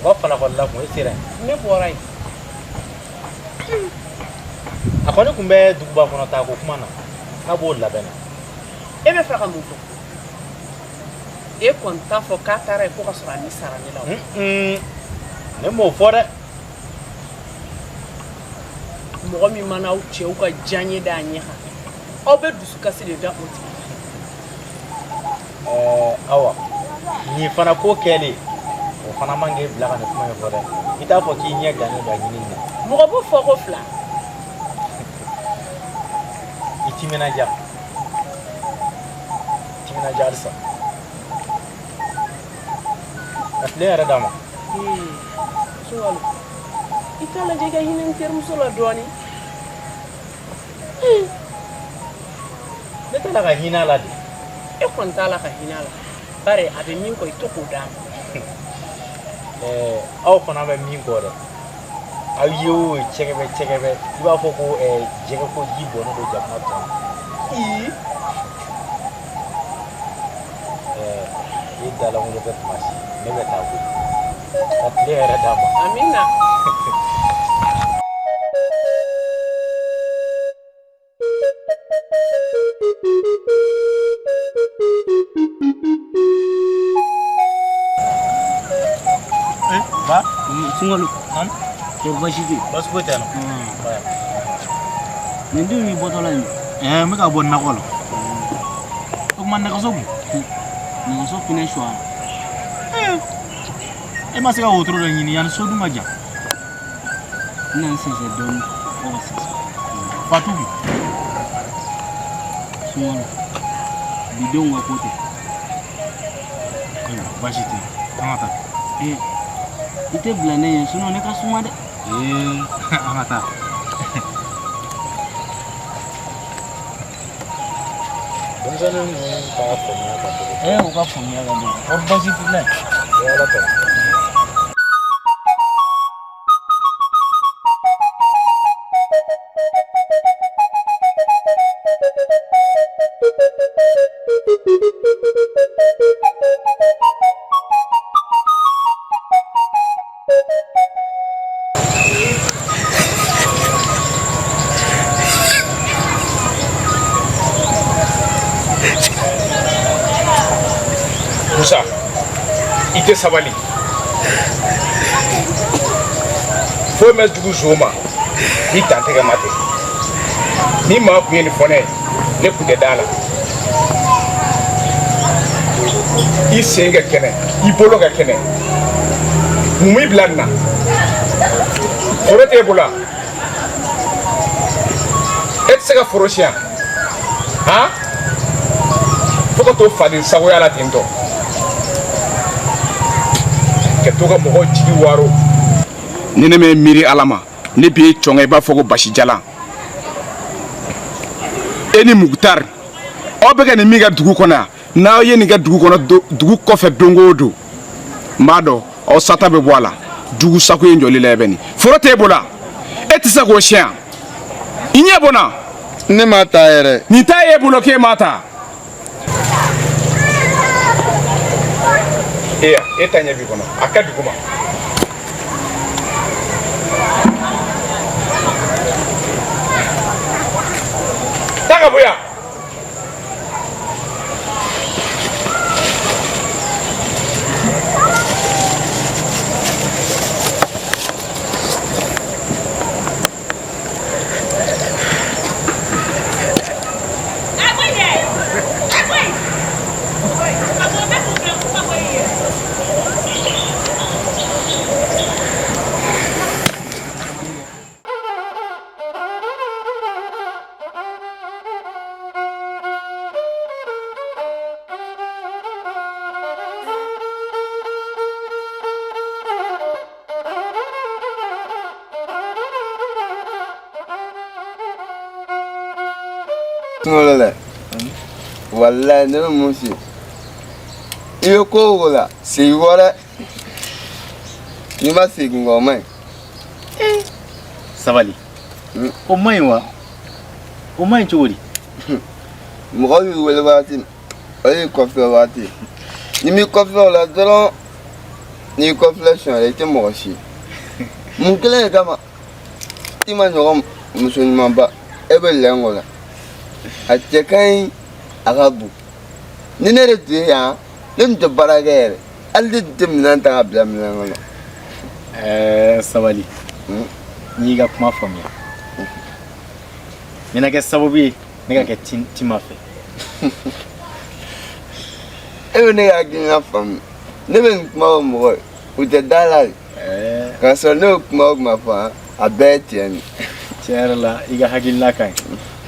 U ka falakɔlila kun, e sera yen? Ne bɔra yen. A kɔni tun bɛ duguba kɔnɔ taa ko kuma na, k'a b'o labɛn na. E bɛ fɛ ka mun fɔ? E kɔni t'a fɔ k'a taara yen ko ka sɔrɔ a ni sara ne la o. Ne m'o fɔ dɛ. Mɔgɔ min mana aw cɛw ka diyaɲɛ da a ɲɛ kan, aw bɛ dusukasi de da o tigi kan. Ɛɛ Awa, nin fana ko kɛlen, o fana man k'e bila ka nin kuma in fɔ dɛ. I t'a fɔ k'i ɲɛ gannen don a ɲinini na. Mɔgɔ b'o fɔ ko fila. I timinandiya. Timinandiya halisa. Ka tile yɛrɛ d'a ma. Sunkalo, i t'a lajɛ i ka hinɛ n terimuso la dɔɔnin. Ne t'a la ka hinɛ a la de. E kɔni t'a la ka hinɛ a la, bari a bɛ min kɔ i to k'o d'a ma. Ɛɛ aw fana bɛ min kɔ dɛ, aw ye o cɛgɛbɛ cɛgɛbɛ, i b'a fɔ ko jɛgɛ ko ji bɔnnen don jakuma tɔn na. Ɛɛ i dalankolon tɛ tuma si, ne bɛ taa koyi. Ka tile yɛrɛ d'a ma. Amina. Ba? Sunkalo. Baasi tɛ yen. Baasi foyi tɛ yan nɔ. Nin dun y'i bɔtɔla ye. Ɛɛ n bɛ ka bɔ nakɔ la. O tuma nɛgɛso kun? Nɛgɛso pinɛ suwara. E ma se ka wotoro dɔ ɲini yanni so dun ka jan. N na n sɛnsɛn dɔɔnin fo ka se so. Fatu kun? Sunkalo, bi denw ka ko tɛ. Ayiwa baasi tɛ yen, an ka taa. Ee i tɛ bila ne ɲɛ sinon ne ka suma dɛ. Ee an ka taa. Denmisɛnnin ninnu ka faamuya ka dɔgɔ. Ee u ka faamuya ka dɔgɔ. Kɔri baasi t'i la? Ee Ala tanu. Musa, i tɛ sabali. Foyi ma jugu zon ma ni dantigɛ ma tɛ. Ni maa tun ye nin fɔ ne ye, ne tun tɛ da la. I sen ka kɛnɛ, i bolo ka kɛnɛ. Mun b'i bila nin na? Foro t'e bolo wa? E tɛ se ka foro siɲɛ han? Fo ka to faden sagoya la ten tɔ. Ka to ka mɔgɔw jigi waaro. Ni ne m'i miiri Ala ma, ne b'e cɔngɔ i b'a fɔ ko basijalan. E ni Mukutari, aw bɛ ka nin min kɛ dugu kɔnɔ yan, n'aw ye nin kɛ dugu kɔnɔ dugu kɔfɛ don o don, n b'a dɔn aw sata bɛ bɔ a la. Jugu sako ye jɔli la i bɛ nin foro t'e bolo wa? E tɛ se k'o siɲɛ? I ɲɛ bɔ n na. Ne m'a ta yɛrɛ. Nin ta y'e bolo k'e m'a ta. E ya, e ta ɲɛ b'i kɔnɔ, a kɛ dugu ma. Taa ka bɔ yan. Sunkalo la walayi ne bɛ mun f'i ye i bɛ ko o ko la segin kɔ dɛ n'i ma segin kɔ o man ɲi. Sabali. O man ɲi wa? O man ɲi cogo di? Mɔgɔ b'i wele waati min o y'i kɔfilɛ waati ye n'i m'i kɔfilɛ o la dɔrɔn n'i kɔfilɛ siɲɛ wɛrɛ i tɛ mɔgɔ si ye mun kelen de kama i ma ɲɔgɔn muso ɲumanba e bɛ lɛn o la a cɛ ka ɲi a ka bon ni ne de tun ye yan ne tun tɛ baara kɛ yɛrɛ hali ne tun tɛ minɛn ta ka bila minɛn kɔnɔ. Ɛɛ sabali n y'i ka kuma faamuya n bɛna kɛ sababu ye ne ka kɛ Tima fɛ. E bɛ ne ka hakilina faamu ne bɛ nin kuma fɔ mɔgɔ ye u tɛ da la de k'a sɔrɔ ne bɛ kuma o kuma fɔ a bɛɛ ye tiɲɛ de. Tiɲɛ yɛrɛ la i ka hakilina ka ɲi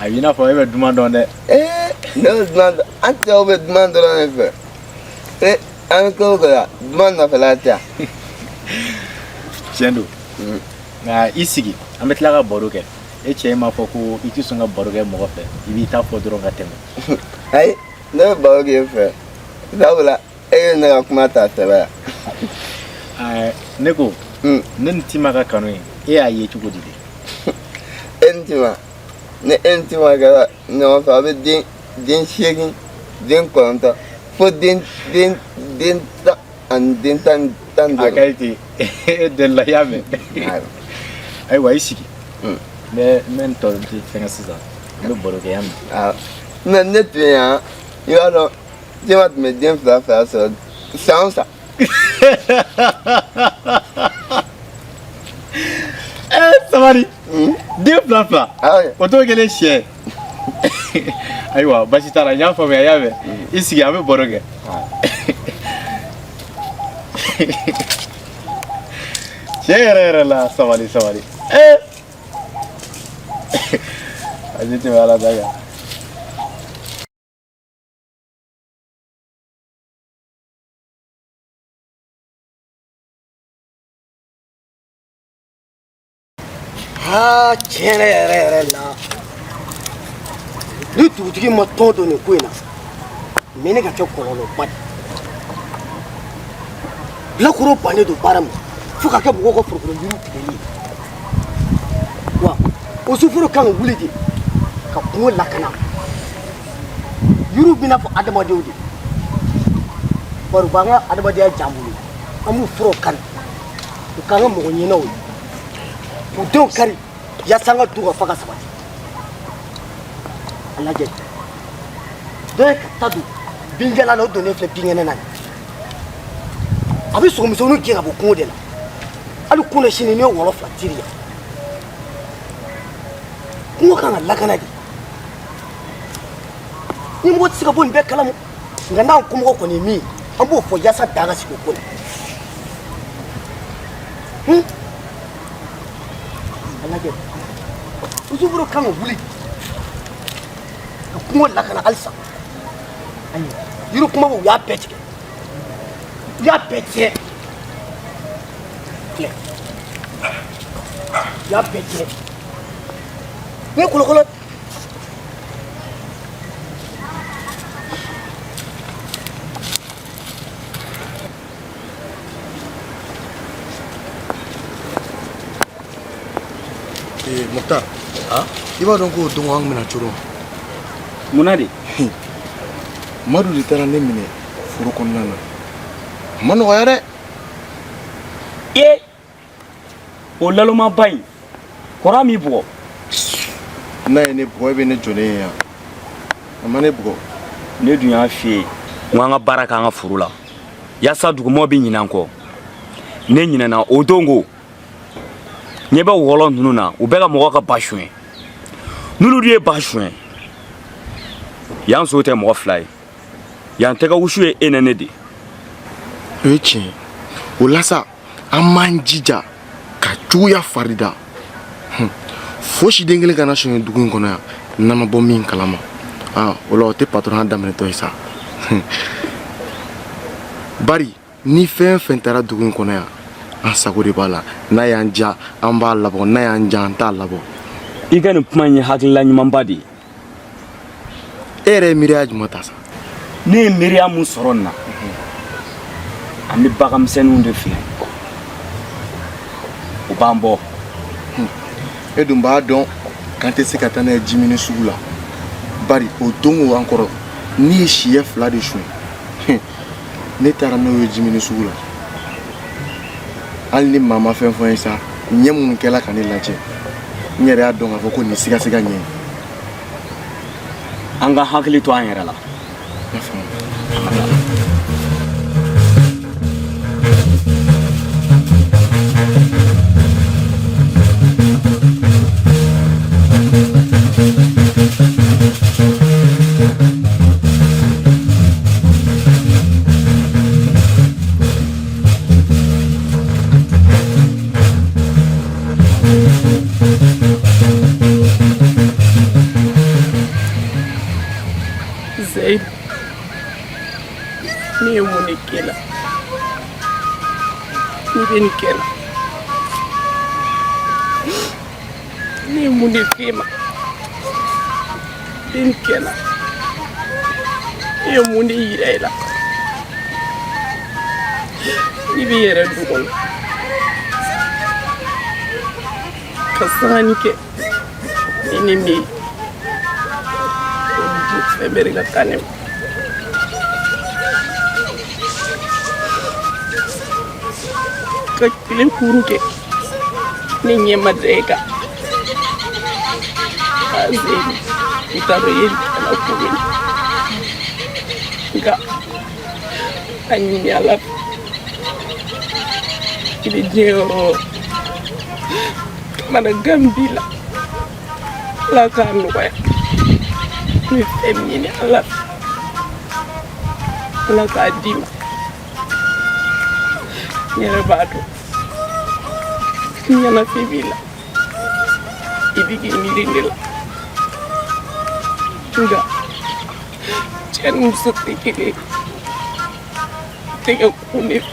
a b'i n'a fɔ e bɛ duman dɔn dɛ. Ee ne bɛ duman dɔn an cɛw bɛ duman dɔrɔn de fɛ ee an bɛ ko o ko la duman nɔfɛla tɛ yan. Tiɲɛ don nka i sigi an bɛ tila ka baro kɛ e cɛ m'a fɔ ko i tɛ sɔn ka baro kɛ mɔgɔ fɛ i b'i ta fɔ dɔrɔn ka tɛmɛ. Ayi ne bɛ baro k'e fɛ sabula e ye ne ka kuma ta sɛbɛ la. Ɛɛ ne ko ne ni Tima ka kanu ye e y'a ye cogo di de. E ni Tima ni e ni Tima kɛra ɲɔgɔn fɛ a bɛ den den 8 den 9 fo den den den 10 ani den 15. A ka ɲi ten e delila i y'a mɛn. Ayiwa i sigi n bɛ n bɛ n tɔ fɛngɛ sisan n bɛ baro kɛ y'a mɛn. Mɛ ne tun ye yan i b'a dɔn Tima tun bɛ den fila fila sɔrɔ san o san. Sabali den fila fila o t'o kɛlen sɛ ayiwa basi t'a la n y'a faamuya i y'a mɛn i sigi an bɛ baro kɛ. Tiɲɛ yɛrɛ yɛrɛ la sabali sabali ee a tɛ tɛmɛ ala ta kan. Aa tiɲɛ yɛrɛ yɛrɛ yɛrɛ la ni dugutigi ma tɔn don nin ko in na nin bɛ ka kɛ kɔlɔlɔba de bilakoro bannen don baara ma fo ka kɛ mɔgɔw ka forokɔnɔ yiriw tigɛli ye wa osuforo kan ka wuli de ka kungo lakana yiriw b'i n'a fɔ adamadenw de bari u b'an ka adamadenya diya an bolo an b'u furaw kari u k'an ka mɔgɔ ɲɛnaw ye k'u denw kari yaasa an ka dun ka fa ka sabati a lajɛ dɔ ye ka ta don binjalan na o donnen filɛ binkɛnɛ na a bɛ sogomisɛnninw gɛn ka bɔ kungo de la hali kunun sini n'i ye wɔlɔ fila tiri yan kungo kan ka lakana de ni mɔgɔ tɛ se ka bɔ nin bɛɛ kalama nka n'an kɔmɔgɔ kɔni ye min ye an b'o fɔ yaasa dan ka sigi o ko la a lajɛ usufuru kan ka wuli ka kungo lakana halisa ayi yiri kumabaw u y'a bɛɛ tigɛ u y'a bɛɛ tiɲɛ filɛ u y'a bɛɛ tiɲɛ nin ye kolokolo Ee Muktar i b'a dɔn k'o don an bɛna coron mun na de Madu de taara ne minɛ foro kɔnɔna na a ma nɔgɔya dɛ ee o lalomaba in kɔrɔ m'i bugɔ n'a ye ne bugɔ e bɛ ne jɔlen ye yan a ma ne bugɔ ne dun y'a f'i ye n ko an ka baara k'an ka foro la yaasa dugumɔgɔ bɛ ɲinɛ an kɔ ne ɲinɛna o don ko ɲɛ bɛ wɔlɔ ninnu na u bɛ ka mɔgɔ ka ba suɲɛ n'olu dun ye ba suɲɛ yan so tɛ mɔgɔ fila ye yan tɛgɛ wusu ye e ni ne de ye o ye tiɲɛ ye o la sa an b'an jija ka juguya fari da fosi den kelen kana suɲɛ dugu in kɔnɔ yan n'an ma bɔ min kalama aa o la o tɛ patɔrɔnya daminɛtɔ ye sa bari ni fɛn fɛn taara dugu in kɔnɔ yan an sago de b'a la n'a y'an diya an b'a labɔ n'a y'an diya an t'a labɔ i ka nin kuma in ye hakilila ɲumanba de ye E yɛrɛ ye miiriya jumɛn ta sa? Ne ye miiriya mun sɔrɔ nin na, an bɛ baganmisɛnninw de feere, o b'an bɔ. E dun b'a dɔn k'an tɛ se ka taa n'a ye jimini sugu la, bari o don o an kɔrɔ ne ye siyɛ fila de suɲɛ. Ne taara n'o ye jimini sugu la, hali ni maa ma fɛn fɔ n ye sa, ɲɛ minnu kɛla ka ne lajɛ, n yɛrɛ y'a dɔn k'a fɔ ko nin sigasiga ɲɛ ye. An ka hakili to an yɛrɛ la. Zayidu, ne ye mun de k'e la n'i bɛ nin kɛ n na? Ne ye mun de f'e ma i bɛ nin kɛ n na? Ne ye mun de yira e la n'i b'i yɛrɛ dogo n na ka sangani kɛ ni ni min ye? Fɛn bɛɛ de ka kan ne ma. Ka tile kuru kɛ ne ɲɛ ma da e kan. A Zeyidu, n t'a dɔn i ye nin kɛ n na kun min na, nka a ɲini Ala fɛ, i bɛ diɲɛ yɔrɔ o yɔrɔ, kamanagan min b'i la, Ala k'a nɔgɔya. N bɛ fɛn min ɲini Ala fɛ, Ala k'a d'i ma. N yɛrɛ b'a dɔn ɲɛnafin b'i la, i bɛ k'i miiri ne la, nka cɛ ni muso tɛ kelen ye, tɛ kɛ kun de fɛ.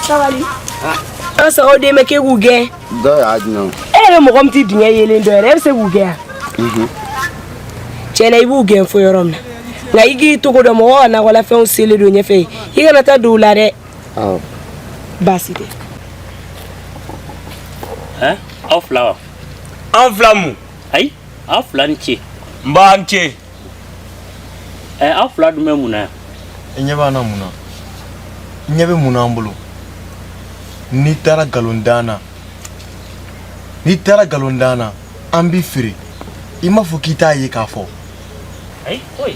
Sabali. An sagaw den bɛ k'e k'u gɛn. Dɔw y'a di ne ma. E yɛrɛ mɔgɔ min tɛ dingɛ yelen dɔn yɛrɛ, e bɛ se k'u gɛn wa? Tiɲɛ na i b'u gɛn fo yɔrɔ min na, nka i k'i togo dɔn, mɔgɔw ka nakɔlafɛnw selen don ɲɛfɛ, i kana taa don u la dɛ. Awɔ. Baasi tɛ. Ɛn, aw fila wa? An fila mun? Ayi, aw fila ni ce. Nba n ce. Ɛ, aw fila dun bɛ mun na yan? I ɲɛ b'an na mun na? I ɲɛ bɛ mun na an bolo? N'i taara nkalon da an na, n'i taara nkalon da an na, an b'i feere. I m'a fɔ k'i t'a ye k'a fɔ. Ayi, koyi.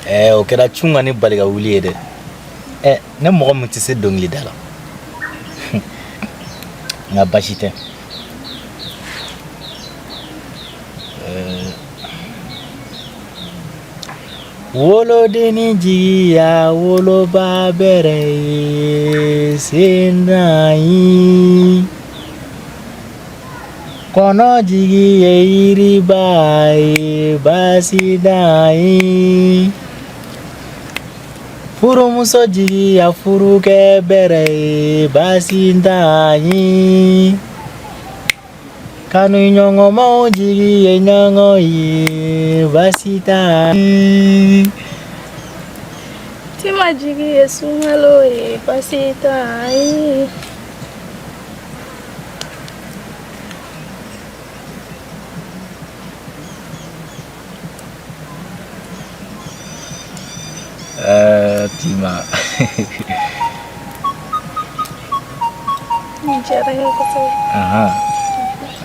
Ɛɛ, o kɛra cun ka ne bali ka wuli ye dɛ. Ɛ, ne mɔgɔ min tɛ se dɔnkilida la, nka baasi tɛ. Wolodenni jigiya woloba bɛrɛ ye senna ye, kɔnɔ jigi ye yiriba ye baasida ye, furumuso jigiya furukɛ bɛrɛ ye baasida ye, kanuɲɔgɔnmaw jigi ye ɲɔgɔn ye baasi t'a ye. Tima jigi ye sunkalo ye baasi t'a ye. Tima. Nin diyara n ye kosɛbɛ. Ahan.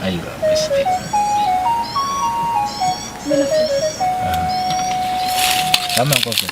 Ayiwa, baasi tɛ. N bɛna fɔ. K'an bɛn kɔfɛ.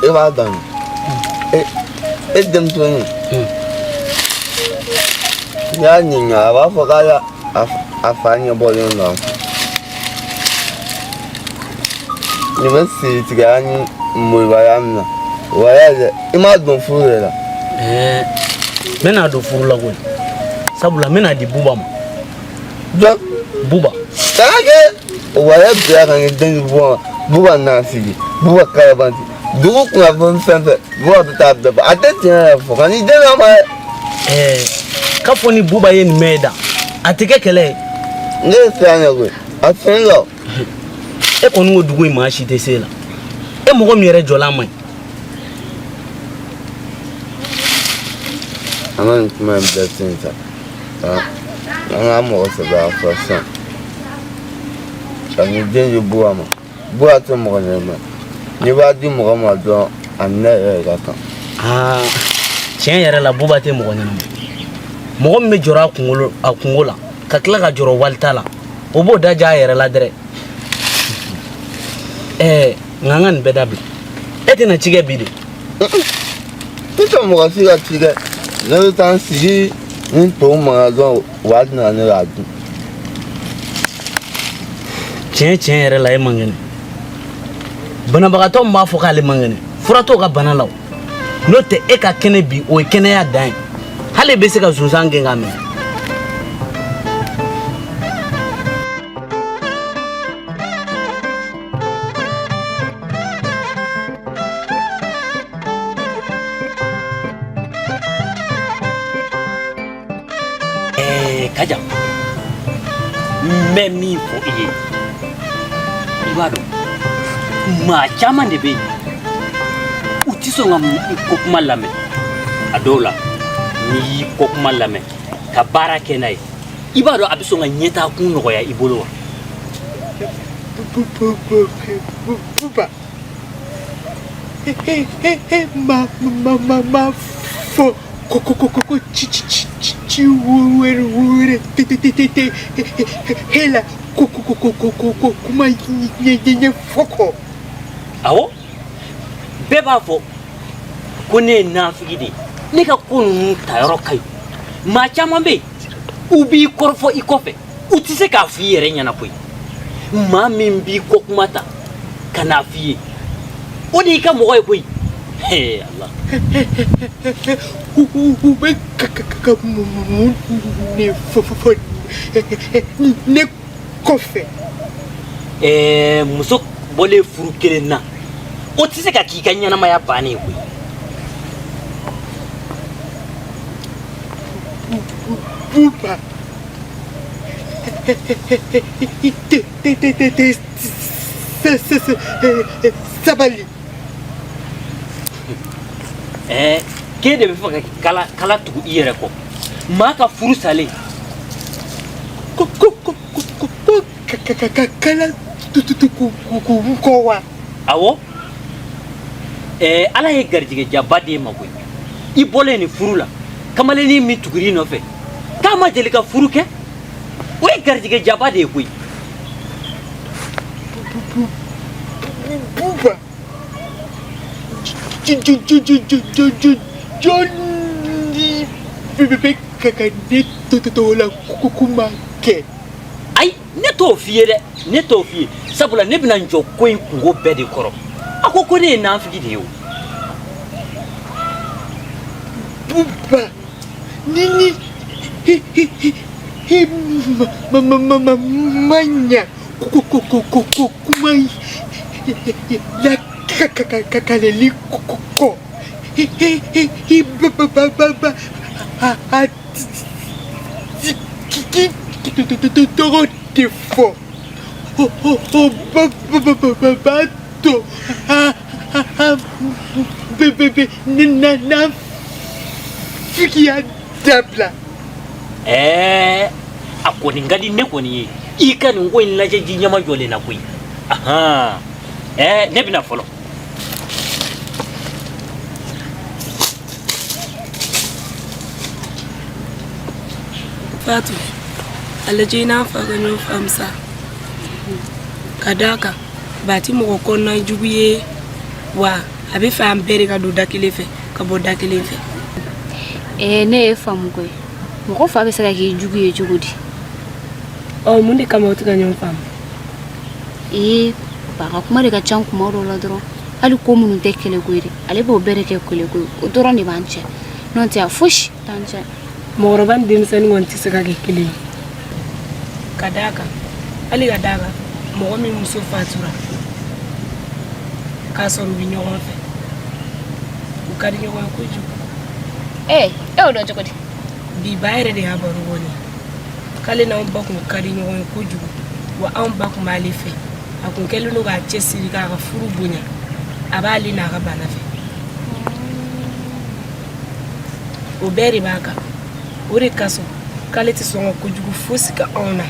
E b'a dɔn e denmisɛnnin n'i y'a ɲininka a b'a fɔ k'ale a fa ɲɛbɔlen don a fɛ nin bɛ siritigiya ni molobaliya min na wala dɛ i m'a don furu de la. Ɛɛ n bɛna don furu la koyi sabula n bɛna di Buba ma. Jɔn? Buba. Kana kɛ wala bila ka nin den di Buba ma Buba n'a sigi Buba kalabanti dugu kunnafoni fɛn fɛn Buba bɛ taa bɛɛ fɔ a tɛ tiɲɛ yɛrɛ fɔ ka n'i den d'a ma dɛ. Ɛɛ k'a fɔ ni Buba ye nin mɛn da a tɛ kɛ kɛlɛ ye. Ne ye siran de koyi a sen la. E kɔni ko dugu in maa si tɛ se la e mɔgɔ min yɛrɛ jɔla man ɲi. An ka nin kuma in bɛɛ to yen sa an ka mɔgɔ sɛbɛ a fɔ sisan ka nin den di Buba ma Buba tɛ mɔgɔ ɲɛnama n'i b'a di mɔgɔ ma dɔrɔn a ni ne yɛrɛ de ka kan. Aa tiɲɛ yɛrɛ la Buba tɛ mɔgɔ ɲɛnama mɔgɔ min bɛ jɔrɔ a kunkolo a kunko la ka tila ka jɔrɔ walita la o b'o da ja a yɛrɛ la dɛrɛ ɛɛ nka an ka nin bɛɛ dabila e tɛna ci kɛ bi de. Ne tɛ mɔgɔ si ka ci kɛ ne bɛ taa n sigi ni tɔw mankan dɔrɔn u b'a di na ne k'a dun. Tiɲɛ tiɲɛ yɛrɛ la e man kɛnɛ banabagatɔ min b'a fɔ k'ale man kɛnɛ fura t'o ka bana la o n'o tɛ e ka kɛnɛ bi o ye kɛnɛya dan ye hali e bɛ se ka sonsan gɛn k'a minɛ. Kaja n bɛ min fɔ i ye i b'a dɔn maa caman de bɛ yen u tɛ sɔn ka i ko kuma lamɛn a dɔw la n'i y'i ko kuma lamɛn ka baara kɛ n'a ye i b'a dɔn a bɛ sɔn ka ɲɛtaa kun nɔgɔya i bolo wa. Buba ma ma ma ma fɔ ko ko ko ko ci ci ci ci ci wɛrɛ wɛrɛ te te te te te he la ko ko ko ko ko ko kuma ɲɛ ɲɛ ɲɛ fɔ kɔ. Awɔ bɛɛ b'a fɔ ko ne ye nafigi de ye ne ka ko ninnu tayɔrɔ ka ɲi maa caman bɛ yen u b'i kɔrɔfɔ i kɔfɛ u tɛ se k'a f'i yɛrɛ ɲɛna koyi maa min b'i kɔ kuma ta ka n'a f'i ye o de y'i ka mɔgɔ ye koyi hee ala. U bɛ ka ka ka mun de fɔ fɔ ne kɔfɛ. Ɛɛ, muso bɔlen furu kelen na, o tɛ se ka k'i ka ɲɛnamaya bannen ye koyi. Buba tɛ tɛ tɛ tɛ sabali. Ɛɛ, k'e de bɛ fɛ ka kala kala tugu i yɛrɛ kɔ, maa ka furu salen. Ko ko ko ko ko ka ka ka kala tugu n kɔ wa? Awɔ, ɛɛ, Ala ye garijɛgɛ jaba d'e ma koyi. I bɔlen nin furu la, kamalennin min tugur'i nɔfɛ k'a ma deli ka furu kɛ, o ye garijɛgɛ jaba de ye koyi. Buba, jɔnni bɛ ka ka ne tɔgɔ la kuma kɛ? Ayi, ne t'o f'i ye dɛ, ne t'o f'i ye, sabula ne bɛna n jɔ ko in kunko bɛɛ de kɔrɔ. A ko ko ne ye nafigi de ye o. Buba, ni ni hi hi hi hi ma ma ma ma ma ɲa ko ko ko ko ko kuma la ka ka ka kaleli kɔ hi hi hi hi ba ba ba ba ba a a ti ki tɔgɔ de fɔ o o o ba ba ba ba ba ba to a a a bɛ bɛ bɛ ne na na fikiya dabila. Ɛɛ, a kɔni ka di ne kɔni ye i ka nin ko in lajɛ ji ɲɛma jɔlen na koyi. Ahan, ɛɛ, ne bɛna fɔlɔ. Fatu, a lajɛ i n'a fa ka ɲɔgɔn faamu sa, ka d'a kan ba ti mɔgɔ kɔnɔna jugu ye wa a bɛ fɛ an bɛɛ de ka don da kelen fɛ ka bɔ da kelen fɛ. Ee, ne ye faamu koyi. Mɔgɔ fa bɛ se ka k'i jugu ye cogo di? Ɔ, mun de kama o tɛ ka ɲɔgɔn faamu? Ee, ba ka kuma de ka ca kuma dɔw la dɔrɔn. Hali ko minnu tɛ kɛlɛko ye dɛ, ale b'o bɛɛ de kɛ kɛlɛko ye. O dɔrɔn de b'an cɛ, n'o tɛ a fosi t'an cɛ. Mɔgɔkɔrɔba ni denmisɛnnin kɔni tɛ se ka kɛ kelen ye, ka d'a kan hali ka d'a kan mɔgɔ min muso fatura k'a sɔrɔ u bɛ ɲɔgɔn fɛ, u ka di ɲɔgɔn ye kojugu. Ee, e y'o dɔn cogo di? Bi ba yɛrɛ de y'a baro bɔ ne ye k'ale n'anw ba kun ka di ɲɔgɔn ye kojugu, wa anw ba kun b'ale fɛ, a kun kɛlen don k'a cɛsiri k'a ka furu bonya, a b'ale n'a ka bana fɛ. O bɛɛ de b'a kan, o de kosɔn k'ale tɛ sɔn ka kojugu fosi kɛ anw na,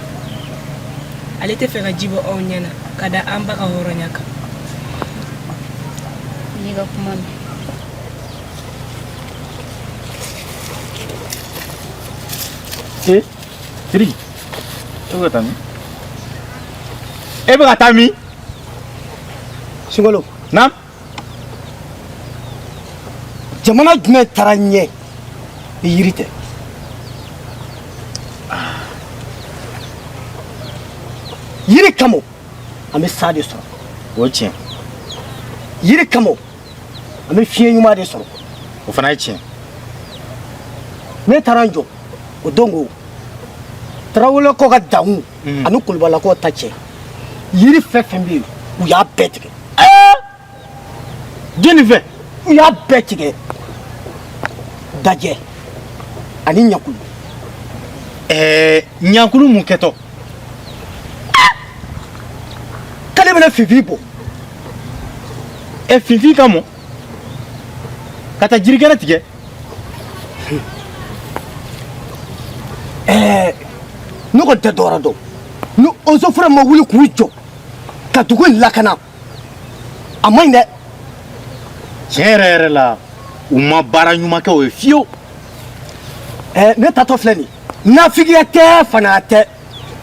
ale tɛ fɛ ka ji bɔ anw ɲɛ na ka da an ba ka hɔrɔnya kan. N y'i ka kuma mɛn. Ee, Sidiki, e bɛ ka taa min? E bɛ ka taa min? Sunkalo. Naam. Jamana jumɛn taara ɲɛ ni yiri tɛ? Yiri kama an bɛ san de sɔrɔ. O ye tiɲɛ. Yiri kama an bɛ fiɲɛ ɲuman de sɔrɔ. O fana ye tiɲɛ. Ne taara n jɔ o don ko Tarawelekaw ka dankun ani Kulubalakaw ta cɛ, yiri fɛn fɛn bɛ yen, u y'a bɛɛ tigɛ. Jɔnni fɛ? U y'a bɛɛ tigɛ, dajɛ ani ɲankulu. Ɛɛ, ɲankulu mun kɛtɔ? K'ale bɛna finfin bɔ. Ɛ, finfin ka mɔ ka taa jirikɛnɛ tigɛ. Ɛɛ, ne kɔni tɛ dɔwɛrɛ dɔn ni eaux et forêts ma wuli k'u jɔ ka dugu in lakana, a man ɲi dɛ. Tiɲɛ yɛrɛ yɛrɛ la, u ma baara ɲuman kɛ o ye fiyewu. Ɛɛ, ne tatɔ filɛ nin ye, nafigiya tɛ, fanaya tɛ,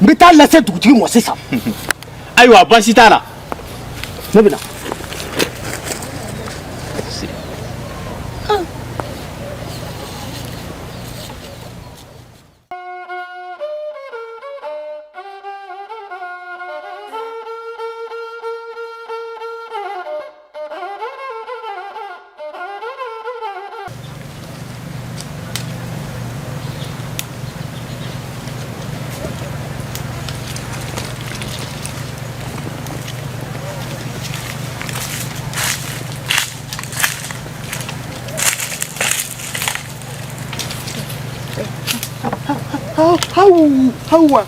n bɛ taa lase dugutigi ma sisan. Ayiwa, baasi t'a la. Ne bɛ na. Aw awa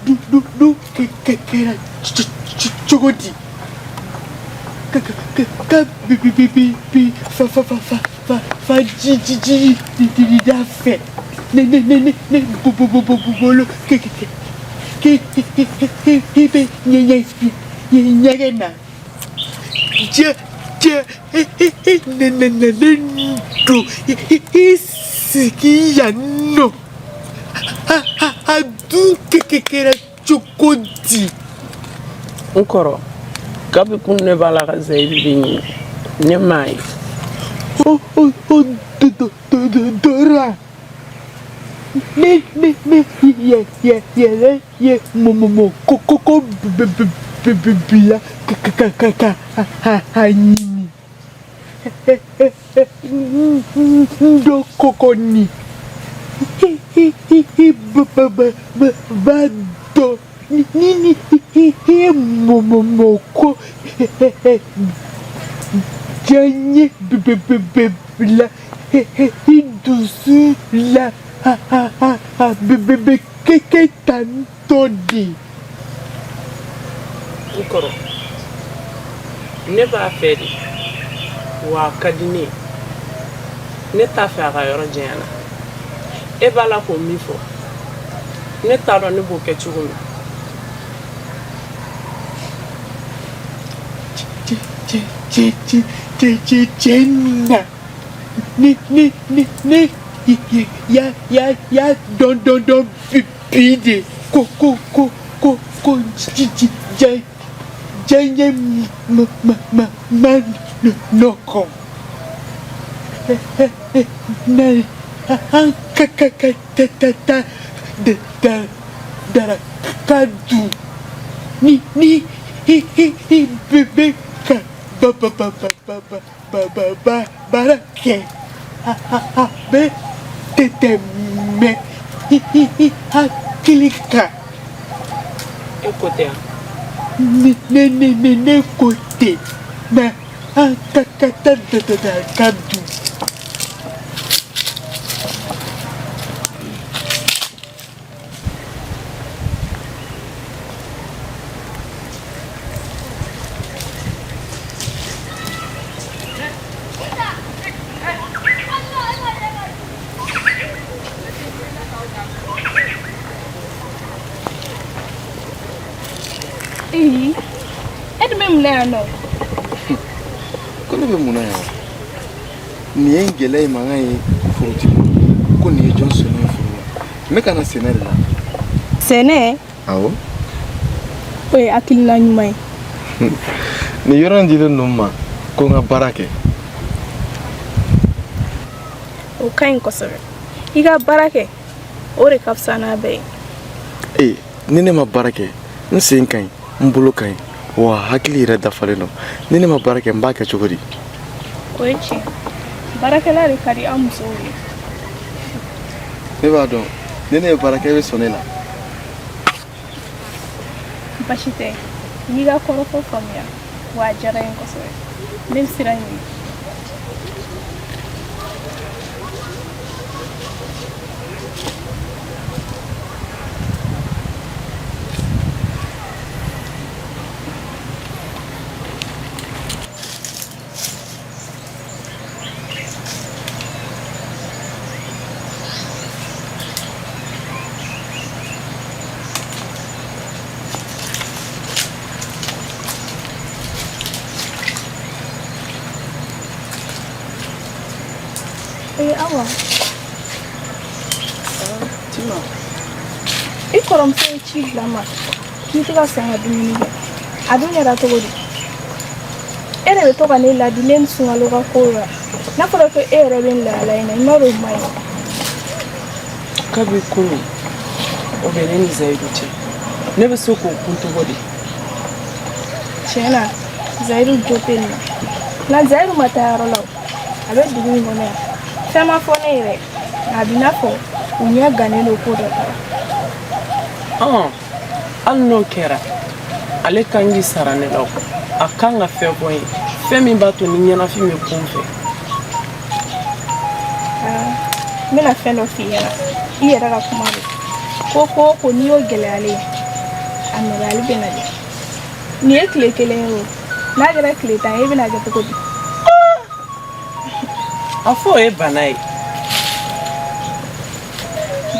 du du kɛra cogo di ka ka bi bi bi bi bi fa fa fa fa fa fa ji ji ji di da fɛ ne ne ne ne ne bo bo bo bo bolo ke ke ke ke i bɛ ɲɛ ɲɛ ɲɛgɛn na jɛ jɛ ne ne ne ne don i sigi yan nɔ a dun kɛra cogo di. N kɔrɔ kabi kun ne b'a la ka zayidu de ɲini ne m'a ye. O o o do do do dora ne ne ne yɛ yɛ yɛrɛ ye mɔ mɔ mɔ ko ko ko b b b b bila ka ka ka ka a a ɲini n dɔ kɔkɔ ni i ba ba ba ba ba dɔn ni ni i ye mɔ mɔ mɔ ko diyaɲɛ bɛ bɛ bɛ bila i dusu la a a a a bɛ bɛ bɛ kɛ kɛ tan tɔ de. N kɔrɔ ne b'a fɛ de wa a ka di ne ye ne t'a fɛ a ka yɔrɔ janya n na e b'a la k'o min fɔ ne t'a dɔn ne b'o kɛ cogo min. Cɛ cɛ cɛ cɛ cɛ cɛ na ne ne ne ne ya ya ya dɔn dɔn dɔn bi bi de ko ko ko ko ko ji ji ja diyaɲɛ ma ma ma ma nɔgɔn na an ka ka ka ta ta ta da da daraka dun ni ni i i i bɛ bɛ ka ba ba ba ba ba ba ba ba ba baara kɛ a a a bɛ tɛ tɛmɛ i i i hakili kan. E ko tɛ yan. Ne ne ne ne ne ko ten na an ka ka taa da da daraka dun. Ee, e dun bɛ mun na yan nɔ? Ko ne bɛ mun na yan nin ye gɛlɛya ye mankan ye forotigi ko nin ye jɔn sɔnni ye foro la n bɛ ka na sɛnɛ de la. Sɛnɛ? Awɔ. O ye hakilina ɲuman ye. Nin yɔrɔ in dilen don n ma ko n ka baara kɛ. O ka ɲi kosɛbɛ. I ka baara kɛ o de ka fisa n'a bɛɛ ye. Ee ni ne ma baara kɛ n sen ka ɲi n bolo ka ɲi wa hakili yɛrɛ dafalen don ni ne ma baara kɛ n b'a kɛ cogo di. O ye tiɲɛ. Baarakɛla de ka di an musow ye. Ne b'a dɔn ni ne ye baara kɛ e bɛ sɔn ne la. Baasi tɛ. N y'i ka kɔrɔfɔ faamuya wa a diyara n ye kosɛbɛ. Ne bɛ sira ɲini. Ee Awa. Tima. I kɔrɔmuso ye ci bila n ma k'i tɛ ka sɔn ka dumuni kɛ. A dun kɛra cogo di? E de bɛ to ka ne ladi ne ni sunkalo ka kow la. N'a fɔra ko e yɛrɛ bɛ nin lahala in na, i m'a dɔn o man ɲi. Kabi kunun o bɛ ne ni Zayidu cɛ ne bɛ se k'o kun cogo di? Tiɲɛ na Zayidu jo tɛ nin na. Nka Zayidu ma taa yɔrɔ la o. A bɛ dugu in kɔnɔ yan. Fɛn ma fɔ ne yɛrɛ. Nka a b'i n'a fɔ u ɲɛ gannen don ko dɔ la. Ɔn hali n'o kɛra ale kan k'i sara ne la o. A kan ka fɛn fɔ n ye fɛn min b'a to ni ɲɛnafin bɛ kun n fɛ. N bɛna fɛn dɔ f'i ɲɛna, i yɛrɛ ka kuma don. Ko ko o ko n'i y'o gɛlɛyalen ye, a nɔgɔyali bɛ na dɛ. Nin ye tile kelen ye o, n'a kɛra tile 10 ye, e bɛna kɛ cogo di? A fɔ o ye bana ye.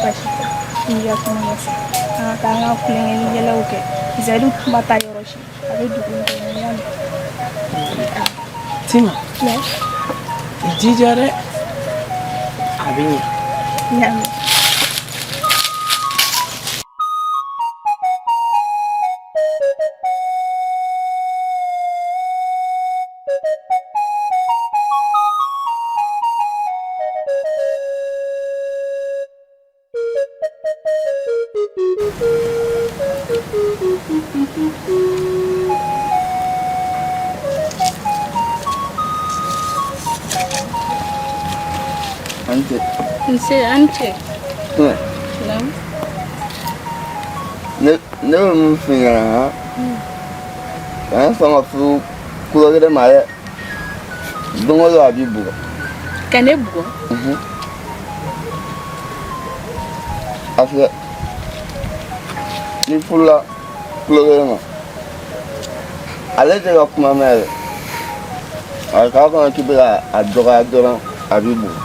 Baasi tɛ, n y'i ka kuma mɛn sa. An ka taa an ka tulonkɛ ni yɛlɛw kɛ. Zayidu kuma taa yɔrɔ si, a bɛ dugu in kɔnɔ, n y'a mɛn. Tima, i jija dɛ, a bɛ ɲɛ. N y'a mɛn. Nse, a ni ce. Naamu. Ne bɛ mun f'i ɲɛna han? Kana sɔn ka furu kulogɛrɛ ma dɛ. Don o don a b'i bugɔ. Ka ne bugɔ? A filɛ, n'i furula kulogɛrɛ ma, ale tɛ ka kuma mɛn yɛrɛ. A k'a kɔnɔ k'i bɛ ka a dɔgɔya dɔrɔn, a b'i bugɔ.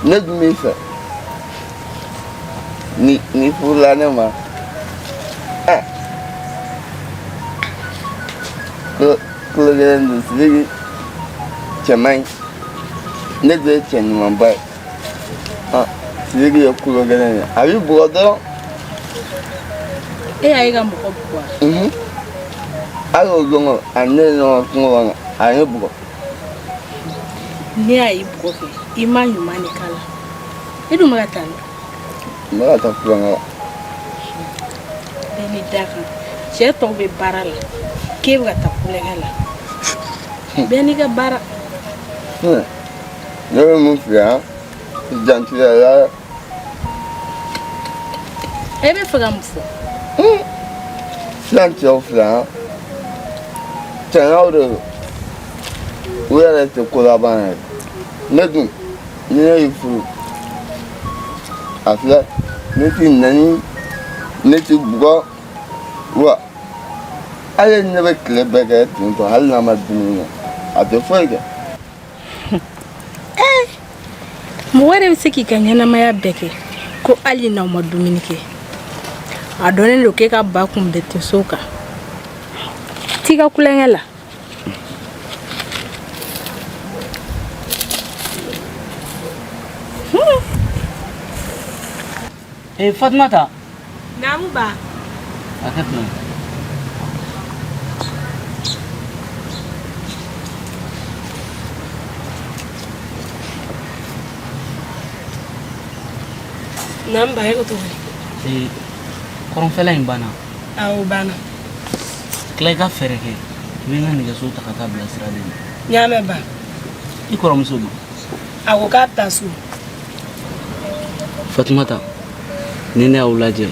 Ne dun b'i fɛ. Ni n'i furula ne ma, ɛ kulogɛrɛ dun Sidiki cɛ man ɲi. Ne dun ye cɛ ɲumanba ye. Sidiki ye kulogɛlɛn ye, a b'i bugɔ dɔrɔn. E y'a ye ka mɔgɔ bugɔ wa? Hali o don a ni ne ye ɲɔgɔn kungo kɔnɔ, a ye ne bugɔ. Ne y'a y'i bugɔ kɛ, i ma ɲuman de k'a la. E dun bɛ ka taa min? N bɛ ka taa tulonkɛ la. Bɛɛ n'i da kan. Cɛ tɔw bɛ baara la, k'e bɛ ka taa tulonkɛ la. Bɛɛ n'i ka baara. Ne bɛ mun f'i ye han? I janto i yɛrɛ la dɛ. E bɛ fɛ ka mun fɔ? Sisan cɛw filɛ han, cɛɲaw de don. U yɛrɛ tɛ ko laban yɛrɛ. Ne dun, ni ne y'i furu, a filɛ, ne t'i nɛni, ne t'i bugɔ, wa hali ne bɛ tile bɛɛ kɛ ten tɔ, hali n'a ma dumuni kɛ, a tɛ foyi kɛ. Mɔgɔ yɛrɛ bɛ se k'i ka ɲɛnamaya bɛɛ kɛ ko hali n'aw ma dumuni kɛ. A dɔnnen don k'e ka ba kun bɛ tɛ so kan. T'i ka tulonkɛ la. Eh, Fatumata. Naamu ba. A kɛ tuma. Naamu ba, e ko cogo di? Eh, kɔrɔnfɛla in banna. Awɔ, o banna. Tila i ka fɛɛrɛ kɛ, i bɛ n ka nɛgɛso ta ka taa bila sira de ma. N y'a mɛn ba. I kɔrɔmuso dun? A ko k'a bɛ taa so. Fatumata, ni ne y'aw lajɛ,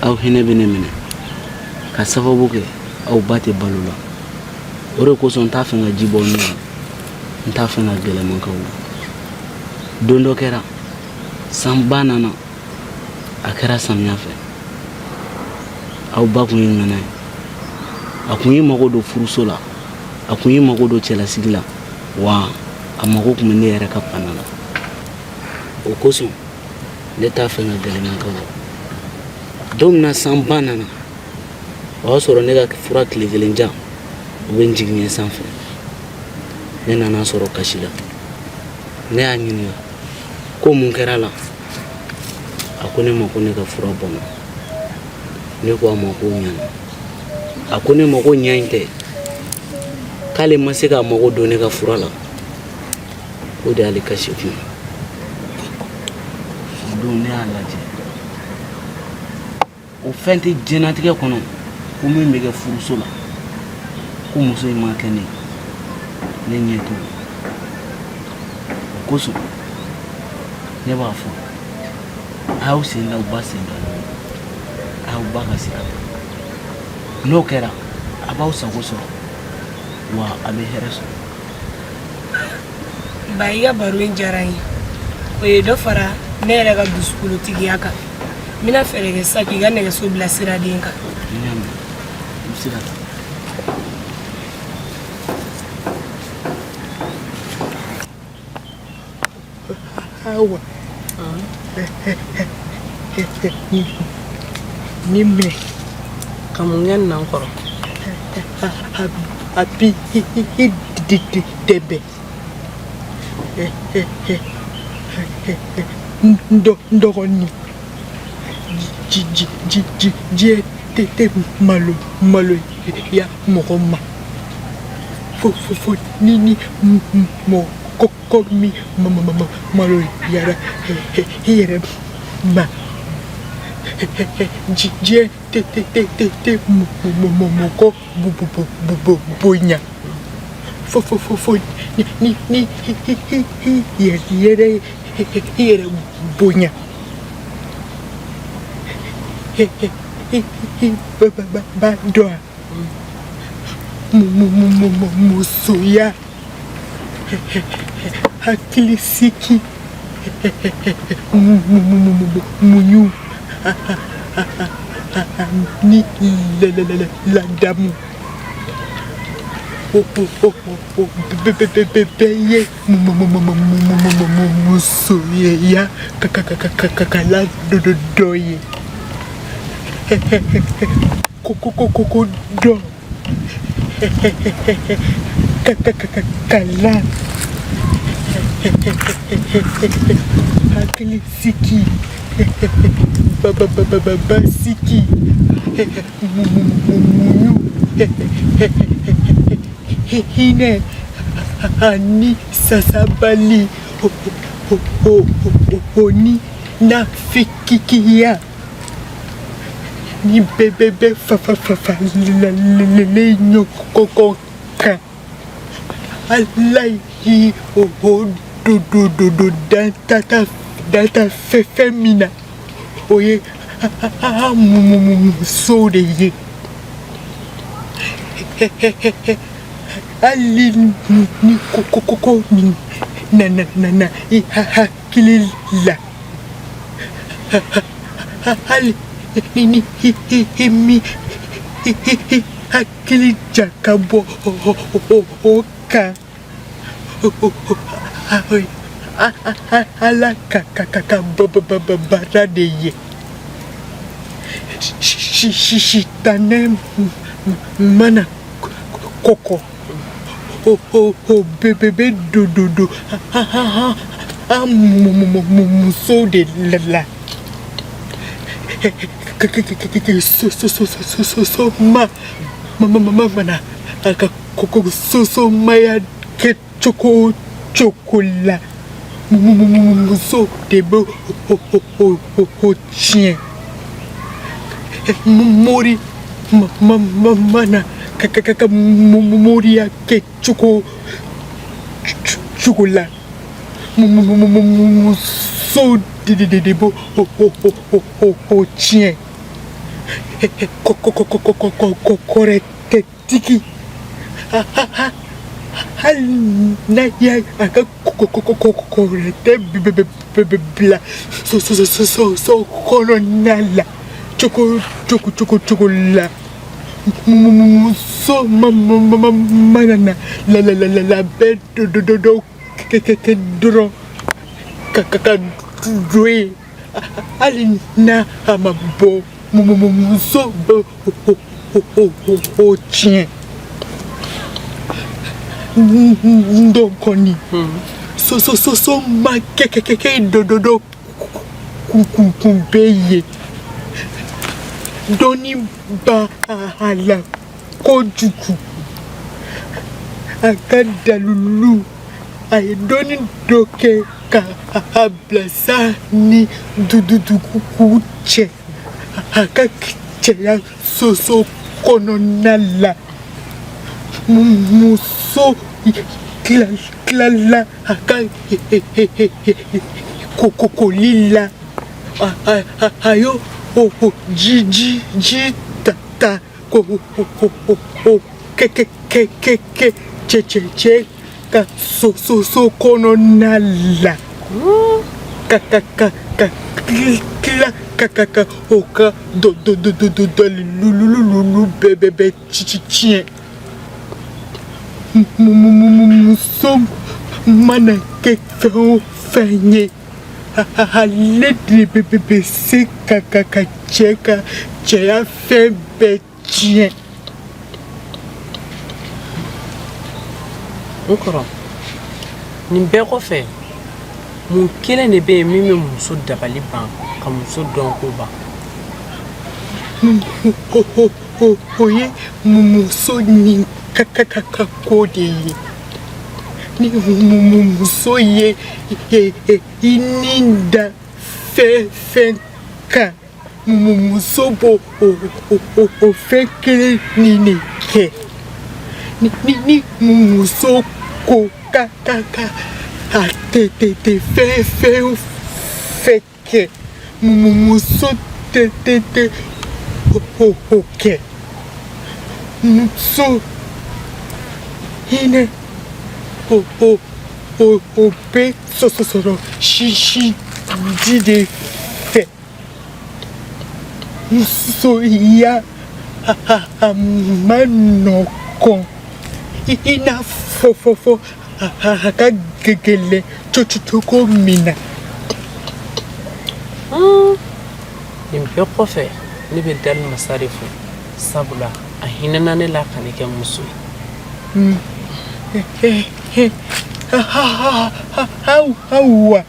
aw hinɛ bɛ ne minɛ ka sababu kɛ aw ba tɛ balo la. O de kosɔn n t'a fɛ ka ji bɔ n ɲɛ la, n t'a fɛ ka gɛlɛman k'aw la. Don dɔ kɛra, sanba nana, a kɛra samiya fɛ. Aw ba kun ye ŋana ye, a kun y'i mago don furuso la, a kun y'i mago don cɛlasigi la, wa a mago kun bɛ ne yɛrɛ ka bana la. O kosɔn ne t'a fɛ ka gɛlɛman k'aw la. Don min na sanba nana, o y'a sɔrɔ ne ka fura tile kelen jan o bɛ n jigiɲɛ sanfɛ. Ne nana sɔrɔ kasi la. Ne y'a ɲininka ko mun kɛra a la. A ko ne ma ko ne ka fura bɔnna. Ne ko a ma ko ɲana. A ko ne ma ko ɲa in tɛ, k'ale ma se k'a mago don ne ka fura la. O de y'ale kasi kun. O don ne y'a lajɛ, o fɛn tɛ diɲɛnatigɛ kɔnɔ ko min bɛ kɛ furuso la ko muso in ma kɛ ne ye, ne ɲɛ t'o la. O kosɔn ne b'a fɔ, a y'aw sen da aw ba sen da, a y'aw ba ka sira ta. N'o kɛra, a b'aw sago sɔrɔ, wa a bɛ hɛrɛ sɔrɔ. Ba, i ka baro in diyara n ye. O ye dɔ fara ne yɛrɛ ka dusukolotigiya kan. N bɛna fɛɛrɛ kɛ sisan k'i ka nɛgɛso bila siraden kan. N y'a mɛn, i bɛ se ka taa. Awa, nin minɛ. Ka mun kɛ nin na n kɔrɔ? A bi i dɛmɛ. N dɔgɔnin, diɲɛ tɛ maloya mɔgɔ ma fo fo ni ni mɔgɔ min maloyara i yɛrɛ ma. Diɲɛ tɛ mɔgɔ bonya fo fo fo ni ni i yɛrɛ i yɛrɛ bonya. I b'a dɔn musoya, hakilisigi, muɲu ni ladamu, o bɛɛ ye musoya kalan dɔ ye. Ko dɔn kalan, hakilisigi, basigi, muɲu, hinɛ ani sabali o ni nafigiya, ni bɛɛ bɛ faralen ɲɔgɔn kan. Ala ye o don danta fɛn min na, o ye an musow de ye. Hali ni ko min nana i hakili la, hali ni i m'i hakili jagabɔ o kan, Ala ka baara de ye. Sitanɛ mana kɔgɔ, o bɛɛ bɛ don an musow de la. Soma mana a ka sosomaya kɛ cogo o cogo la, muso de bɛ o tiɲɛ. Mori mana ka moriya kɛ cogo cogo la, muso de b'o o tiɲɛ. Kɔrɔtɛtigi, hali n'a y'a ka kɔrɔtɛ bila so kɔnɔna la cogo cogo la, muso mana na labɛn dɔ kɛ dɔrɔn ka don yen, hali n'a ma bɔ, muso bɛ o tiɲɛ. N dɔgɔnin, so ma kɛ dɔ kun bɛ yen, dɔnni b'a la kojugu. A ka dalilu, a ye dɔnni dɔ kɛ ka a bila san ni dugu cɛ a ka cɛya soso kɔnɔna la. Muso tilala a ka koli la, a y'o ji ta k'o kɛ cɛ ka soso kɔnɔna la. ka ka ka ka tila ka ka ka o ka dɔ dɔ dɔ dɔ dɔ dalilu bɛɛ bɛɛ bɛɛ ci ci tiɲɛ. Muso mana kɛ fɛn o fɛn ye, ale de bɛ bɛ bɛ se ka ka ka cɛ ka cɛya fɛn bɛɛ tiɲɛ. N kɔrɔ, nin bɛɛ kɔfɛ, mun kelen de bɛ yen min bɛ muso dabali ban ka muso dɔnko ban? O ye muso ni ka ka ka ka ko de ye. Ni muso ye i ni da fɛn fɛn kan, muso b'o o fɛn kelen nin de kɛ. Ni muso ko ka ka ka a tɛ tɛ tɛ fɛn fɛn fɛn kɛ, muso tɛ tɛ tɛ o kɛ. Muso hinɛ o o o o bɛ sɔsɔ sɔrɔ si ji de fɛ. Musoya a ma nɔgɔn i n'a fɔ fɔ fɔ a ka gɛlɛn cogo min na. Nin bɛɛ kɔfɛ, ne bɛ dali masa de fo, sabula a hinɛna ne la ka ne kɛ muso ye. Awa,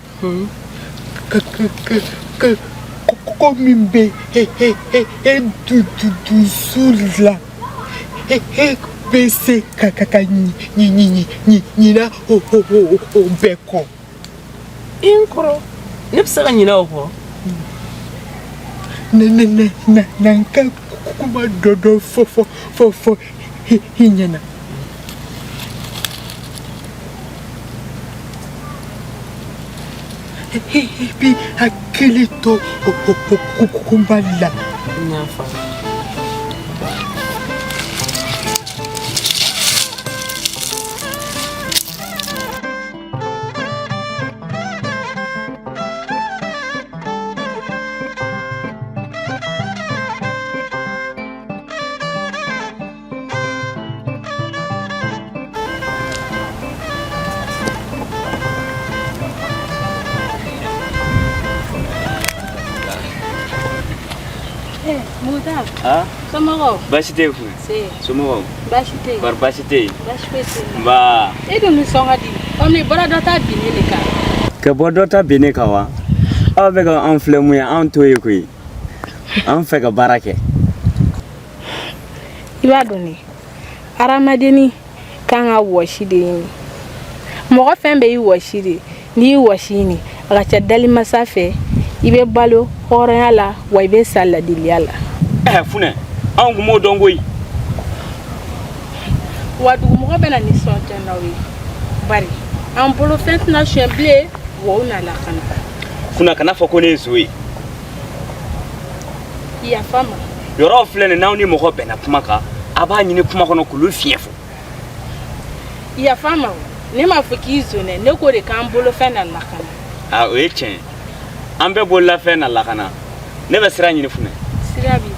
ko min bɛ e dusu la, e bɛ se ka ka ka ɲinɛ o bɛɛ kɔ. I n kɔrɔ, ne bɛ se ka ɲinɛ o kɔ? Ne ne ne na na n ka kuma dɔ dɔ fɔ fɔ fɔ fɔ i ɲɛna. I b'i hakili to o kuma la. N y'a faamu. Muta. Ah? Somɔgɔw? Baasi tɛ yen funɛ. Se. Somɔgɔw? Baasi tɛ yen. Kɔri baasi tɛ yen? Baasi foyi tɛ yen. Nba. E dun nisɔn ka di. Komi i bɔra dɔ ta binnen de kan. Ka bɔ dɔ ta binnen kan wa? Aw bɛ ka anw filɛ mun ye, anw t'o ye koyi. An fɛ ka baara kɛ. I b'a dɔn ne, hadamadenni kan ka wɔsi de ɲini. Mɔgɔ fɛn bɛɛ y'i wɔsi de. N'i y'i wɔsi ɲini, a ka ca dalimasa fɛ, i bɛ balo hɔrɔnya la, wa i bɛ sa ladiliya la. Ɛɛ funɛ, anw kun m'o dɔn koyi. Wa dugumɔgɔ bɛna nisɔndiya n'aw ye, bari an bolofɛn tɛna suɲɛ bilen, wa u na lakana. Funɛ, kana fɔ ko ne ye zon ye. Yafa ma. Yɔrɔ filɛ nin, n'aw ni mɔgɔ bɛnna kuma kan, a b'a ɲini kuma kɔnɔ k'olu fiɲɛ fɔ. Yafa ma, ne m'a fɔ k'i zon dɛ, ne ko de k'an bolofɛn na lakana. Aa, o ye tiɲɛ ye, an bɛɛ bololafɛn na lakana. Ne bɛ sira ɲini funɛ. Sira b'i